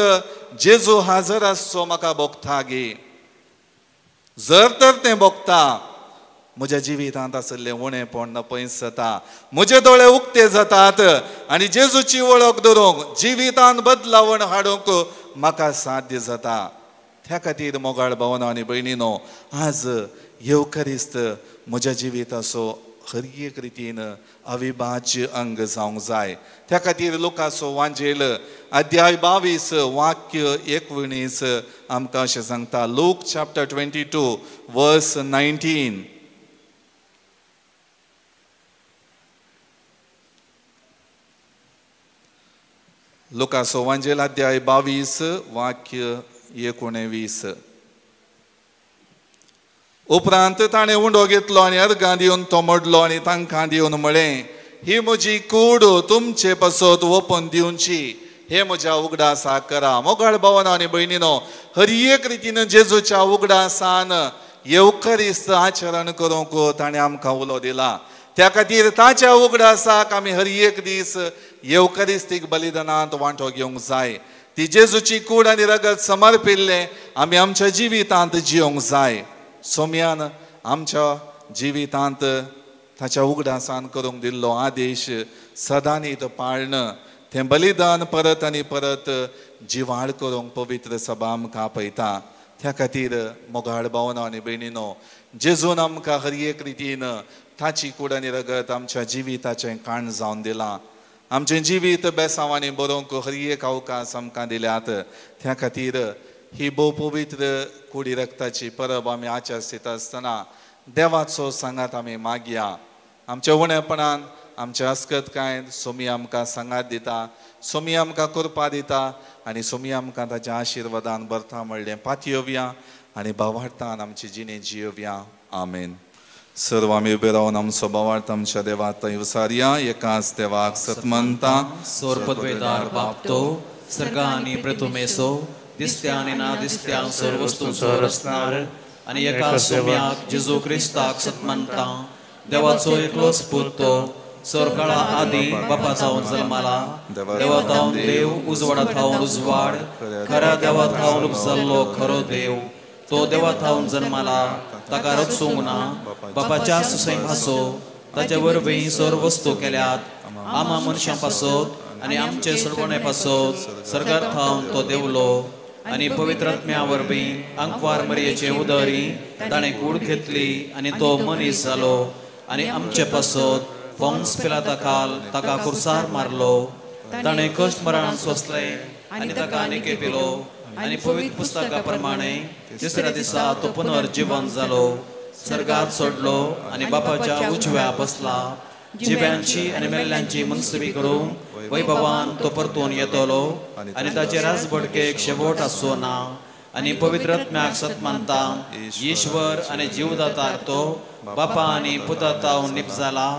जेजू हाजर आसचो म्हाका भोगता गे. जर तर तें भोगता, म्हज्या जिवितांत आशिल्लें उणेपण नपयस जाता, म्हजे दोळे उक्ते जातात आनी जेजूची वळख धरूंक जिवितांत बदलावण हाडूंक म्हाका साध्य जाता. त्या खातीर मोगाळ भावना आनी भयणीनो, आज येवकारिस्त म्हज्या जिविताचो हर एक रितीन अविभाज्य अंग जावंक जाय. त्या खातीर लुकासो वांजेल अध्याय 22 वाक्य 19 आमकां अशें सांगता. लूक चॅप्टर 22 वर्स 19. लुकासो वांजेल अध्याय 22 वाक्य 19. उपरांत ताणें उंडो घेतलो आनी अर्गां दिवन तो मोडलो आनी तांकां दिवन म्हळें, ही म्हजी कूड तुमचे पासत ओपन दिवची, हे म्हज्या उगडासाक करा. मोगाळ भावना आनी भयणीनो, हर एक रितीन जेजूच्या उगडासान येवकारिस्त आचरण करूंक ताणें आमकां उलो दिला. त्या खातीर ताच्या उगडासाक आमी हर एक दीस येवकारिस्तीक बलिदानांत वांटो घेवंक जाय. ती जेजूची कूड आनी रगत समर्पिल्लें आमी आमच्या जिवितांत जियोंक जाय. सोम्यान आमच्या जिवितांत ताच्या उगडासान करूंक दिल्लो आदेश सदांनी तो पाळण, तें बलिदान परत आनी परत जिवाळ करूंक पवित्र सभा आमकां आपयता. त्या खातीर मोगाळ भावना आनी भयणीनो, जेजून आमकां हर एक रितीन ताची कूड आनी रगत आमच्या जिविताचें काण जावन दिलां. आमचें जिवीत बेसांवांनी बरोवंक हर एक अवकाश आमकां दिल्यात. त्या खातीर ही भोव पवित्र कुडी रक्ताची परब आमी आचरित आसतना देवाचो सांगात आमी मागया. आमच्या उणेपणान, आमच्या अस्कतकायेन सोमी आमकां सांगात दिता, सोमी आमकां कृपा दिता आनी सोमी आमकां ताच्या आशिर्वादान भरता म्हणलें पातयेवया आनी भावार्थान आमची जिणे जियोवया. आमेन. सर्व आमी उबे रावन आमचो भावार्थ आमच्या देवाक थंय विसारया. एकाच देवाक सतमनता, सोरपदवेदार बाप तो सर्गा आनी प्रथमेसो दिसत्या आनी ना दिसत्या सर्व वस्तूंचो रचणार आनी एका सोम्याक जेजू क्रिस्ताक सतमनता, देवाचो एकलोच पूत तो सरकाळा आदी बापा जावन जल्माला, देवा थावन देव, उजवाडा थावन उजवाड, खऱ्या देवा थावन उपजल्लो खरो देव, तो देवा थावन जल्माला, ताका रचूंक ना, बापाच्या सुसंभासो ताचे वरवीं सर्व वस्तू केल्यात, आमा मनशां पासत आनी आमचे सडवणे पासत सर्गार थावन तो देवलो आनी पवित्र आत्म्या वरवीं आंकवार मरयेचे उदरी ताणें कूड घेतली आनी तो मनीस जालो आनी आमचे पासत पोन्स पिलाता खाल ताका कुर्सार मारलो. ताणें कश्ट मरण सोंसलें आनी ताका निकेपिलो आनी पवित्र पुस्तका प्रमाणे तिसऱ्या दिसा तो पुनर्जिवन जालो, सर्गात सोडलो आनी बापाच्या उजव्या बसला. जिव्यांची आनी मेल्ल्यांची मनसुबी करूंक वैभवान तो परतून येतलो आनी ताचे राजबडकेक शेवट आसचो ना. आनी पवित्र आत्म्याक सत मानता, ईश्वर आनी जीवदातार तो बापा आनी पुता तावन निपजाला.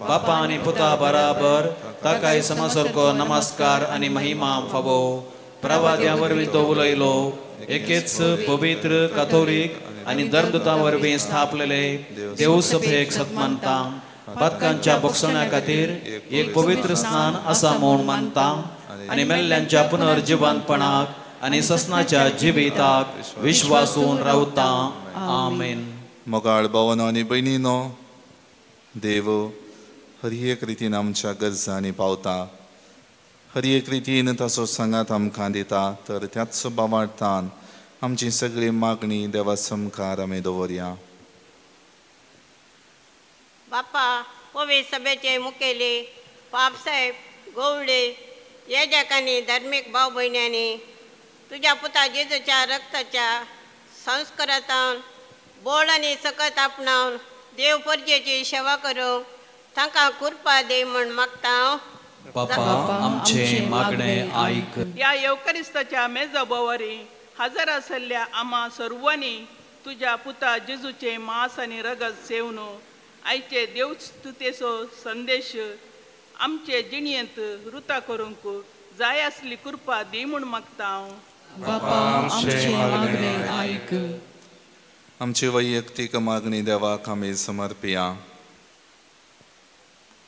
बापा आनी पुता बराबर ताकाय समासारको नमस्कार आनी महिमा फावो. प्रवाद्या वरवीं तो उलयलो. एकेच पवित्र काथोलीक आनी धर्मदूतां वरवीं स्थापलेले देवसभेक सत मानता. पातकांच्या बक्षण्या खातीर एक पवित्र स्नान आसा म्हूण मानता आनी मेल्ल्यांच्या पुनर्जिवंतपणाक आनी ससनाच्या जिविताक विश्वासून रावता. आमेन. मोगाळ भावानो आनी भयणीनो, देव हर एक रितीन आमच्या गरजांनी पावता, हर एक रितीन ताचो सांगात आमकां दिता. तर त्याच भावार्थान आमची सगळी मागणी देवा समकार आमी दवरया. बापा, पवित्र सभेचे मुखेली पापसाहेब गोवडे, येजकांनी, धार्मीक भाव भयण्यांनी तुज्या पुता जेजूच्या रक्ताच्या संस्कारांत बोळ आनी सकत आपणावन देव परजेची सेवा करूंक तांकां कृपा दी म्हूण मागता. बापा, आमचे मागणे आयक. ह्या येवकारिस्ताच्या मेजा भोंवरी हजर आसल्या आमा सर्वांनी तुज्या पुता जेजूचे मांस आनी रगत सेवन आयचे देवस्तुतेचो संदेश आमचे जिणेंत रुता करूंक जाय आसली कृपा दी म्हूण मागता हांव. बापा, आमचे मागणे आयक. आमची वैयक्तीक मागणी देवाक आमी समर्पिया.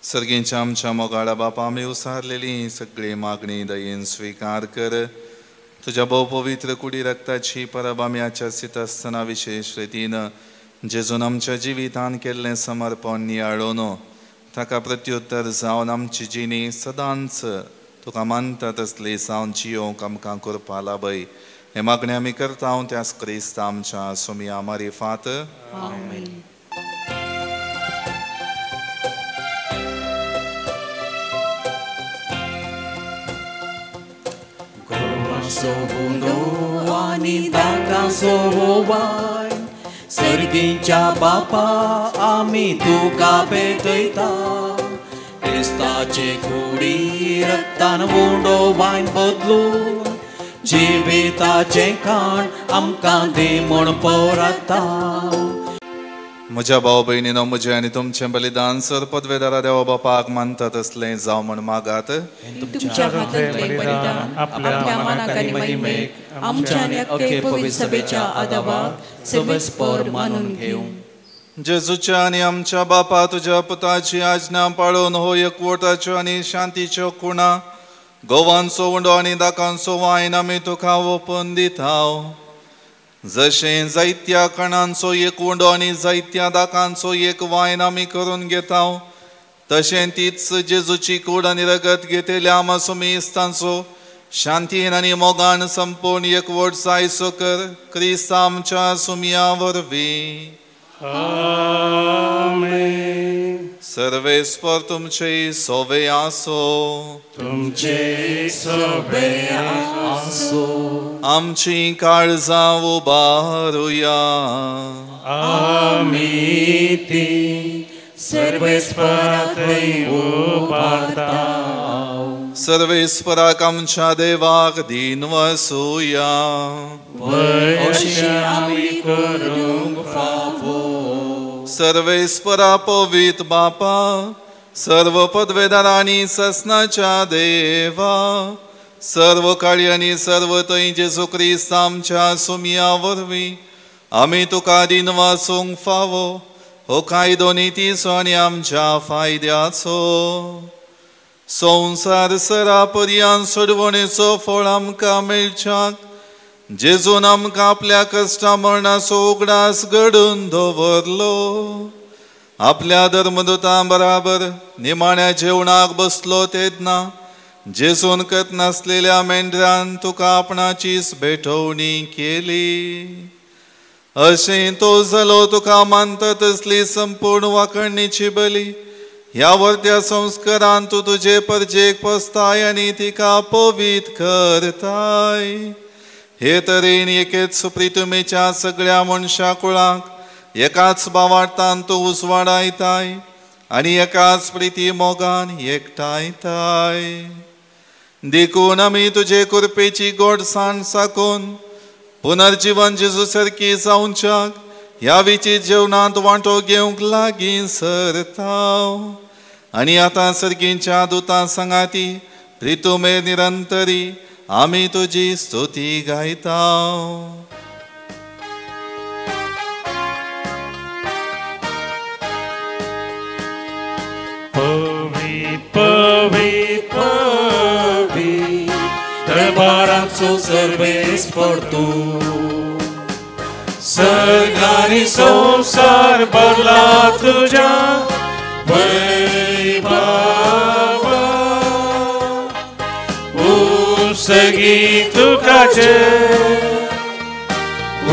सर्गींच्या आमच्या मोगाळा बापा, आमी उसारलेली सगळी मागणी दयेन स्विकार कर. तुज्या भोव पवित्र कुडी रक्ताची परब आमी आचरित आसतना विशेश रितीन जेजून आमच्या जिवितान केल्लें समर्पण नियाळून ताका प्रत्युत्तर जावन आमची जिणी सदांच तुका मानता तसली जावन जियोंक आमकां कृपा लाभय. हे मागणी आमी करता त्यास क्रिस्त आमच्या सोमिया मारिफात. आमेन. सोबुंदो आनी तांकां वाय सर्गींच्या बापा, आमी तुका भेटयता. क्रिस्ताचे कुडी रक्तान उंडो वायन बदलून जिविताचें खाण आमकां दी म्हूण पोराता. म्हज्या भाव भयणीनो, म्हजें आनी तुमचें बलिदान सर पदवेदारा देवा बापाक मानता तसलें जावं म्हूण मागात. तुमच्या हातांतलें बलिदान आपल्या मानाक आनी महिमेक आमच्या आनी अख्खे पवित्र सभेच्या आदावाक सबस्पर मानून घेवं. जेजूच्या आनी आमच्या बापा तुज्या पुताची आज्ञा पाळून हो एकवटाच्यो आनी शांतीच्यो खुणा गोवांचो उंडो आनी दाकांचो वायन आमी तुका ओपून दिता. जशें जायत्या कणांचो एक उंडो आनी जायत्या दाकांचो एक वायन आमी करून घेता, तशें तीच जेजूची कूड आनी रगत घेतल्या आमा सुमिस्तांचो शांतीन आनी मोगान संपूर्ण एकवट जायसो कर क्रिस्त आमच्या सुमिया वरवीं. आमेन. सर्वेस्पर तुमचे सोवे आसो. तुमचे सोवे आसो. आमची काळजां उबारुया. आमी ती सर्वेस्परा थंय उबारता. सर्वेस्पराक आमच्या देवाक दीन वसुया. अशें आमी करूंक फावो. सर्वेस्परा पवित्र बापा, सर्व पदवेदारांनी ससनाच्या देवा, सर्व काळी आनी सर्व थंय जेजू क्रिस्त आमच्या सुमिया वरवीं आमी तुका दीन वासूंक फावो हो कायदो नितीचो आनी आमच्या फायद्याचो. संवसार सरा पर्यान सोडवणेचो फळ आमकां मेळच्याक जेजून आमकां आपल्या कश्टा मरणाचो उगडास घडून दवरलो. आपल्या धर्मदूतां बराबर निमाण्या जेवणाक बसलो तेन्ना जेजून कतनासलेल्या मेंढरान तुका आपणाचीच भेटवणी केली. अशें तो जालो तुका मानता तसली संपूर्ण वाखणीची बली ह्या वर्त्या संस्कारान तूं तुजे परजेक पसताय आनी तिका पवित्र करताय. हे तरेन एकेच प्रितुमेच्या सगळ्या मनशा कुळाक एकाच भावार्थान तूं उजवाडायताय आनी एकाच प्रिती मोगान एकठांयताय. देखून आमी तुजे कृपेची गोडसाण साकून पुनर्जीवन जेजू सारकी जावच्याक ह्या विचीत जेवणांत वांटो घेवंक लागीं सरताव आनी आतां सर्गींच्या दुतां सांगाती प्रितुमे निरंतरी आमी तुजी स्तुती गायता. पवित्र पवित्र पवित्र दरबाराचो सर्वेस्पर तूं, सर्ग आनी संवसार भरला तुज्या वैभवान. उत्सर्गी तुका जय,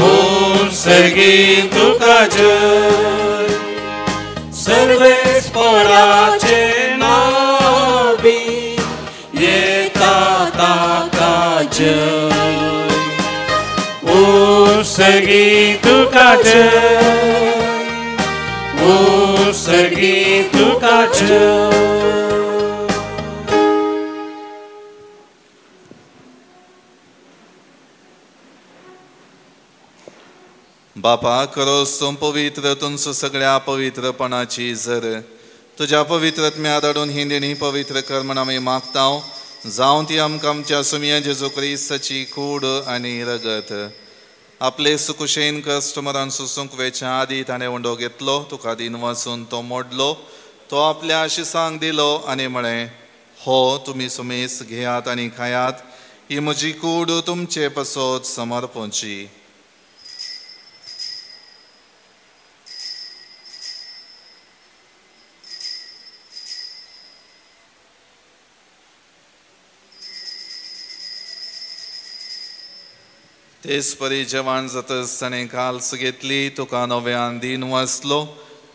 उत्सर्गी तुका जय, सर्वेस्पराचे नावी येता ताका जय. उत्सर्गी तुका जय, उत्सर्गी तुका जय. बापा खरोच तूं पवित्र, तुमचो सगळ्या पवित्रपणाची जर तुज्या पवित्रत्म्या धाडून ही देणी पवित्र कर म्हण आमी मागता. जावं ती आमकां आमच्या सुमया जेजू क्रिस्ताची कूड आनी रगत. आपले सुकुशेन कस्टमरान सुसूंक वेच्या आदी ताणें उंडो घेतलो, तुका दिन वाचून तो मोडलो, तो आपल्या आशिसांक दिलो आनी म्हळें, हो तुमी सुमेस घेयात आनी खायात, ही म्हजी कूड तुमचे पसत समर्पणची. तेच परी जेवण जातच ताणें काल्स घेतली, तुका नव्यान दिन वाचलो,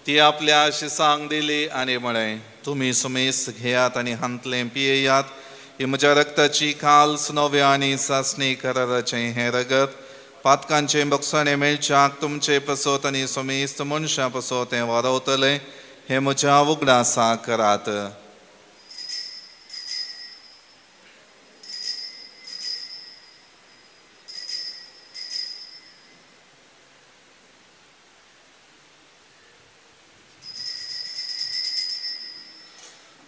ती आपल्या आशिसांक दिली आनी म्हळें, तुमी सुमेस घेयात आनी हांतलें पियेयात, ही म्हज्या रक्ताची काल्स नव्या आनी सासणी कराराचें हें रगत पातकांचें बक्षाणें मेळच्याक तुमचे पसत आनी सुमेस्त मनशां पसत तें वारवतलें, हें म्हज्या उगडासाक करात.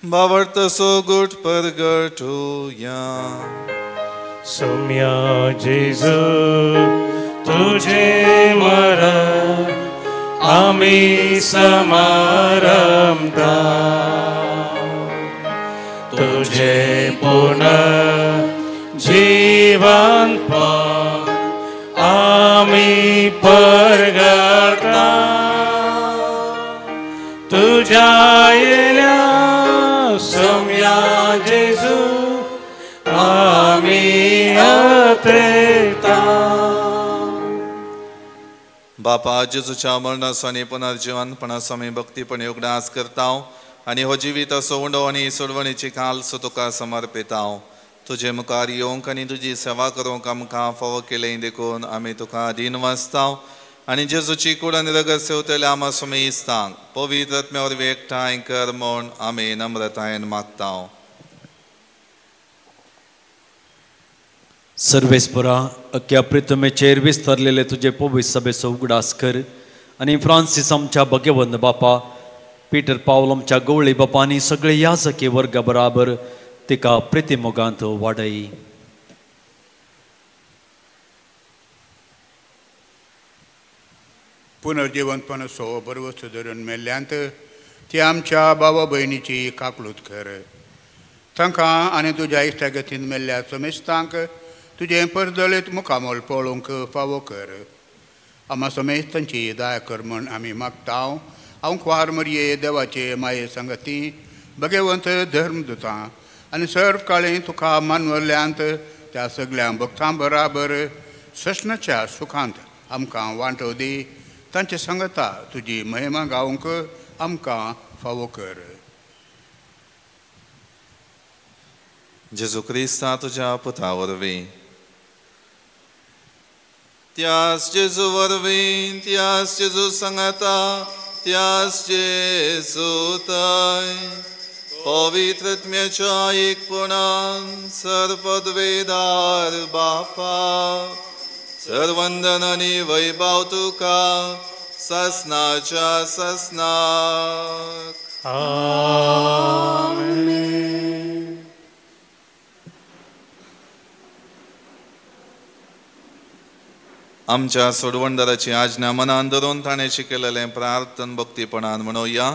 बावर्त सोगुट परगटुया. सोम्या जेजू तुझे मरण आमी समारंभता, तुझे पुनर्जीवन आमी परगटा, तुझ्या येल्या सोम्या जेजू आमी अत्रेता. बापा जेजूच्या मरणाचो आनी पुनर्जीवनपणाचो आमी भक्तीपणी उगडास करता आनी हो जिविताचो उंडो आनी सोडवणीची काल्स तुका समर्पिता. तुजे मुखार येवंक आनी तुजी सेवा करूंक आमकां फावो केलें देखून आमी तुका दीन वाचता आनी जेजूची कूड आनी रगत सेवतल्या आमा सुमी इस्तांक पवित्र आत्म्या वरवीं एकठांय कर म्हूण आमी नम्रतायेन मागता. सर्वेस्परा अख्या प्रितमेचेर विस्तारलेले तुजे पवित्र सभेचो उगडास कर आनी फ्रांसीस आमच्या भगवंत बापा, पीटर पावल आमच्या गवळी बापा आनी सगळे याजकी वर्गा बराबर तिका प्रितीमोगांत वाडय. पुनर्जीवनपणाचो बरवस्त धरून मेल्ल्यांत ती आमच्या बाबा भयणीची काकलूत कर. तांकां आनी तुज्या इश्टागतीन मेल्ल्या समेस्तांक तुजें परदळीत मुखामोल पळोवंक फावो कर. आमा समेस्तांची दया कर म्हण आमी मागता. हांव ख्वार मरये देवाचे माये संगती भगवंत धर्मदुतां आनी सर्व काळें तुका मानवल्ल्यांत त्या सगळ्या भक्तां बराबर सस्नाच्या सुखांत आमकां वांटो दी. तांचे सांगता तुजी महिमा गावंक आमकां फावो कर. जेजू क्रिस्ता तुज्या पुता वरवीं, त्यास जेजू वरवीं, त्यास जेजू सांगाता, त्यास जेजू तय पवित्र आत्म्याच्या एकपणान सर्वपदवेदार बापा सर्वंदन आनी वैभव तुका ससनाच्या ससनाक. आमेन. आमच्या सोडवणदाराची आज्ञा मनान धरून ताणें शिकयलेलें प्रार्थन भक्तीपणान म्हणोया.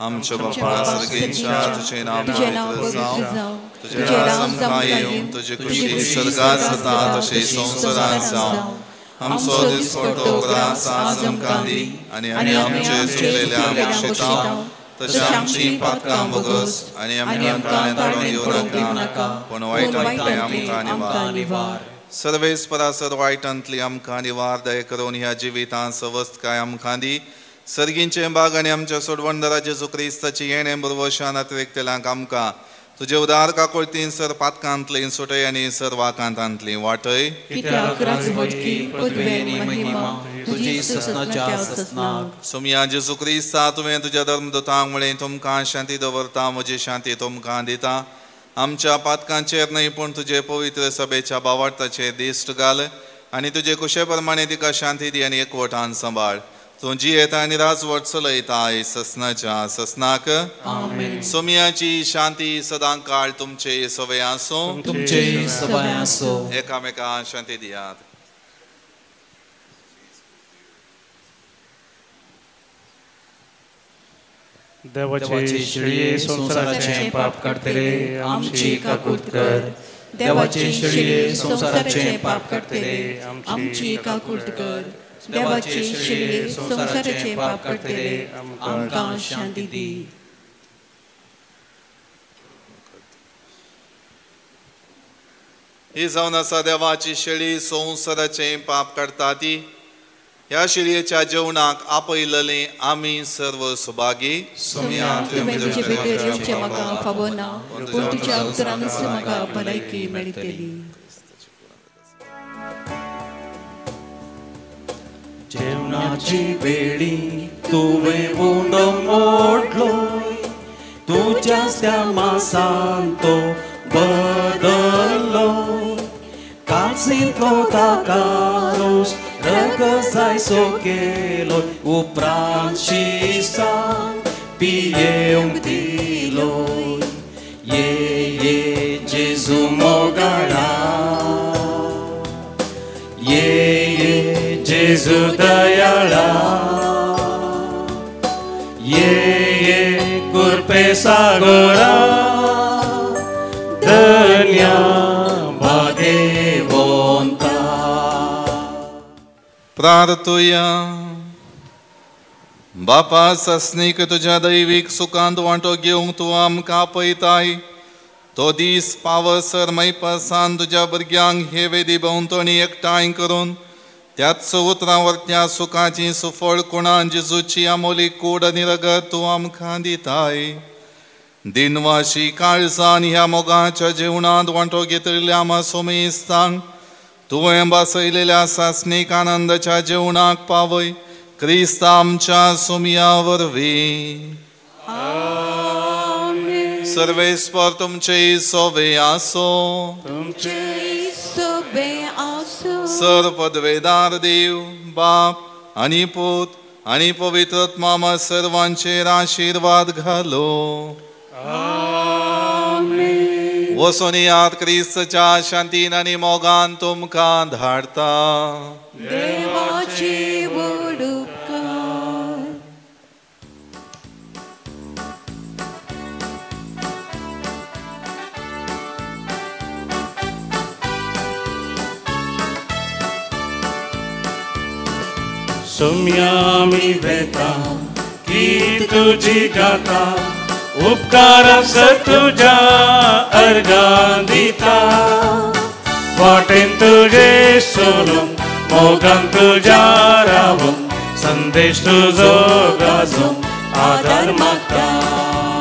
आमच्या बापा सर्गेच्या तुझें नांव पवित्र जावं, तुजें राज आमकां येवं, तुजी खुशी स्वर्गांत जाता तशें संवसारांत जावं. आमचो दिसपट्टो ग्रास आज आमकां दी आनी आमी आमचे चुकलेल्या बक्षितांव तशें आमची पातकां भोगस आनी आमकां ताणें पडून येवं नाका, पूण वायटांतलें आमकां निवार. सर्वेस्परासर वायटांतली आमकां निवार. दया करून ह्या जिवितांत सवस्तकाय आमकां दी. सर्गींचे बाग आनी आमच्या सोडवणदारा जेजू क्रिस्ताची येणें बुरवशान अतिरिक्तल्यांक आमकां तुजे उदार काकुळतीन सर पातकांतली सुटय आनी सर वाकांतांतली वाटय. सोमया जेजू क्रिस्ता, तुवें तुज्या धर्मदूतांक म्हळें, तुमकां शांती दवरता, म्हजी शांती तुमकां दिता. आमच्या पातकांचेर न्हय पूण तुजे पवित्र सभेच्या बावार्थाचेर दिश्ट घाल आनी तुजे कुशे प्रमाणे तिका शांती दी आनी एकवटान सांबाळ. तूं जियेता आनी राजवट चलयता ससनाच्या ससनाक. सोमयाची शांती सदां काळ तुमचे सवय आसूं, तुमचे सवय आसूं. एकामेकां शांती दियात. देवाचे शेळये संवसाराचें पाप काडटले आमची काकूत कर. देवाचे शेळये संवसाराचें पाप काडटले आमची काकूत कर. देवाचे शेळये संवसाराचें पाप काडटले आमकां शांती दी. ही जावन आसा देवाची शेळी संवसाराचें पाप काडटा ती. ह्या शेळयेच्या जेवणाक आपयलेले आमी सर्व सुभागी. तुवें तुजे भितर येवचें म्हाका फावो ना, पूण तुज्या उतरानूच म्हाका भलायकी मेळटली. जेवणाची वेळी तुवें उंडो मोडलो, तुज्याच त्या मासान तो बदल्लो. काळजींतलो ताका रोस रगत जायसो केलो, उपरांत शिसान पियेवंक दिलो. ये ये जेजू मोगाळा, ये ये जेजू दयाळा, ये ये कुरपे सागोरा, धन्या भाग्यवंता. प्रार्थुया. बापा सस्नीक तुज्या दैवीक सुखांत वांटो घेवंक तूं आमकां आपयताय. तो दीस पावसर मैपासान तुज्या भुरग्यांक हे वेदी भोंवतणी एकठांय करून त्याच उतरां वरत्या सुखाची सुफळ कुणान जेजूची आमोली कूड आनी रगत तूं आमकां दिताय. दिनवाशी काळजान ह्या मोगाच्या जेवणांत वांटो घेतलेल्या आमा सोमेस्तांक तुवें बसयलेल्या सासणीक आनंदाच्या जेवणाक पावय. क्रिस्ता आमच्या सोमया वरवीं. सर्वेस्पर तुमचे सोवे आसो, सर पदवेदार देव बाप आनी पूत आनी पवित्र आत्मा सर्वांचेर आशिर्वाद घालो. वसोन याद क्रिस्तच्या शांतीन आनी मोगान तुमकां धाडता. देवाची व्हड उपकार. सोम्यामी वेता की तुजी गाता, उपकार तुझ्या अर्गां दिता. वाटेन तुजे सोडून मोगान तुज्या रावूंक, संदेश तुजो गाजोवंक आदार मागता.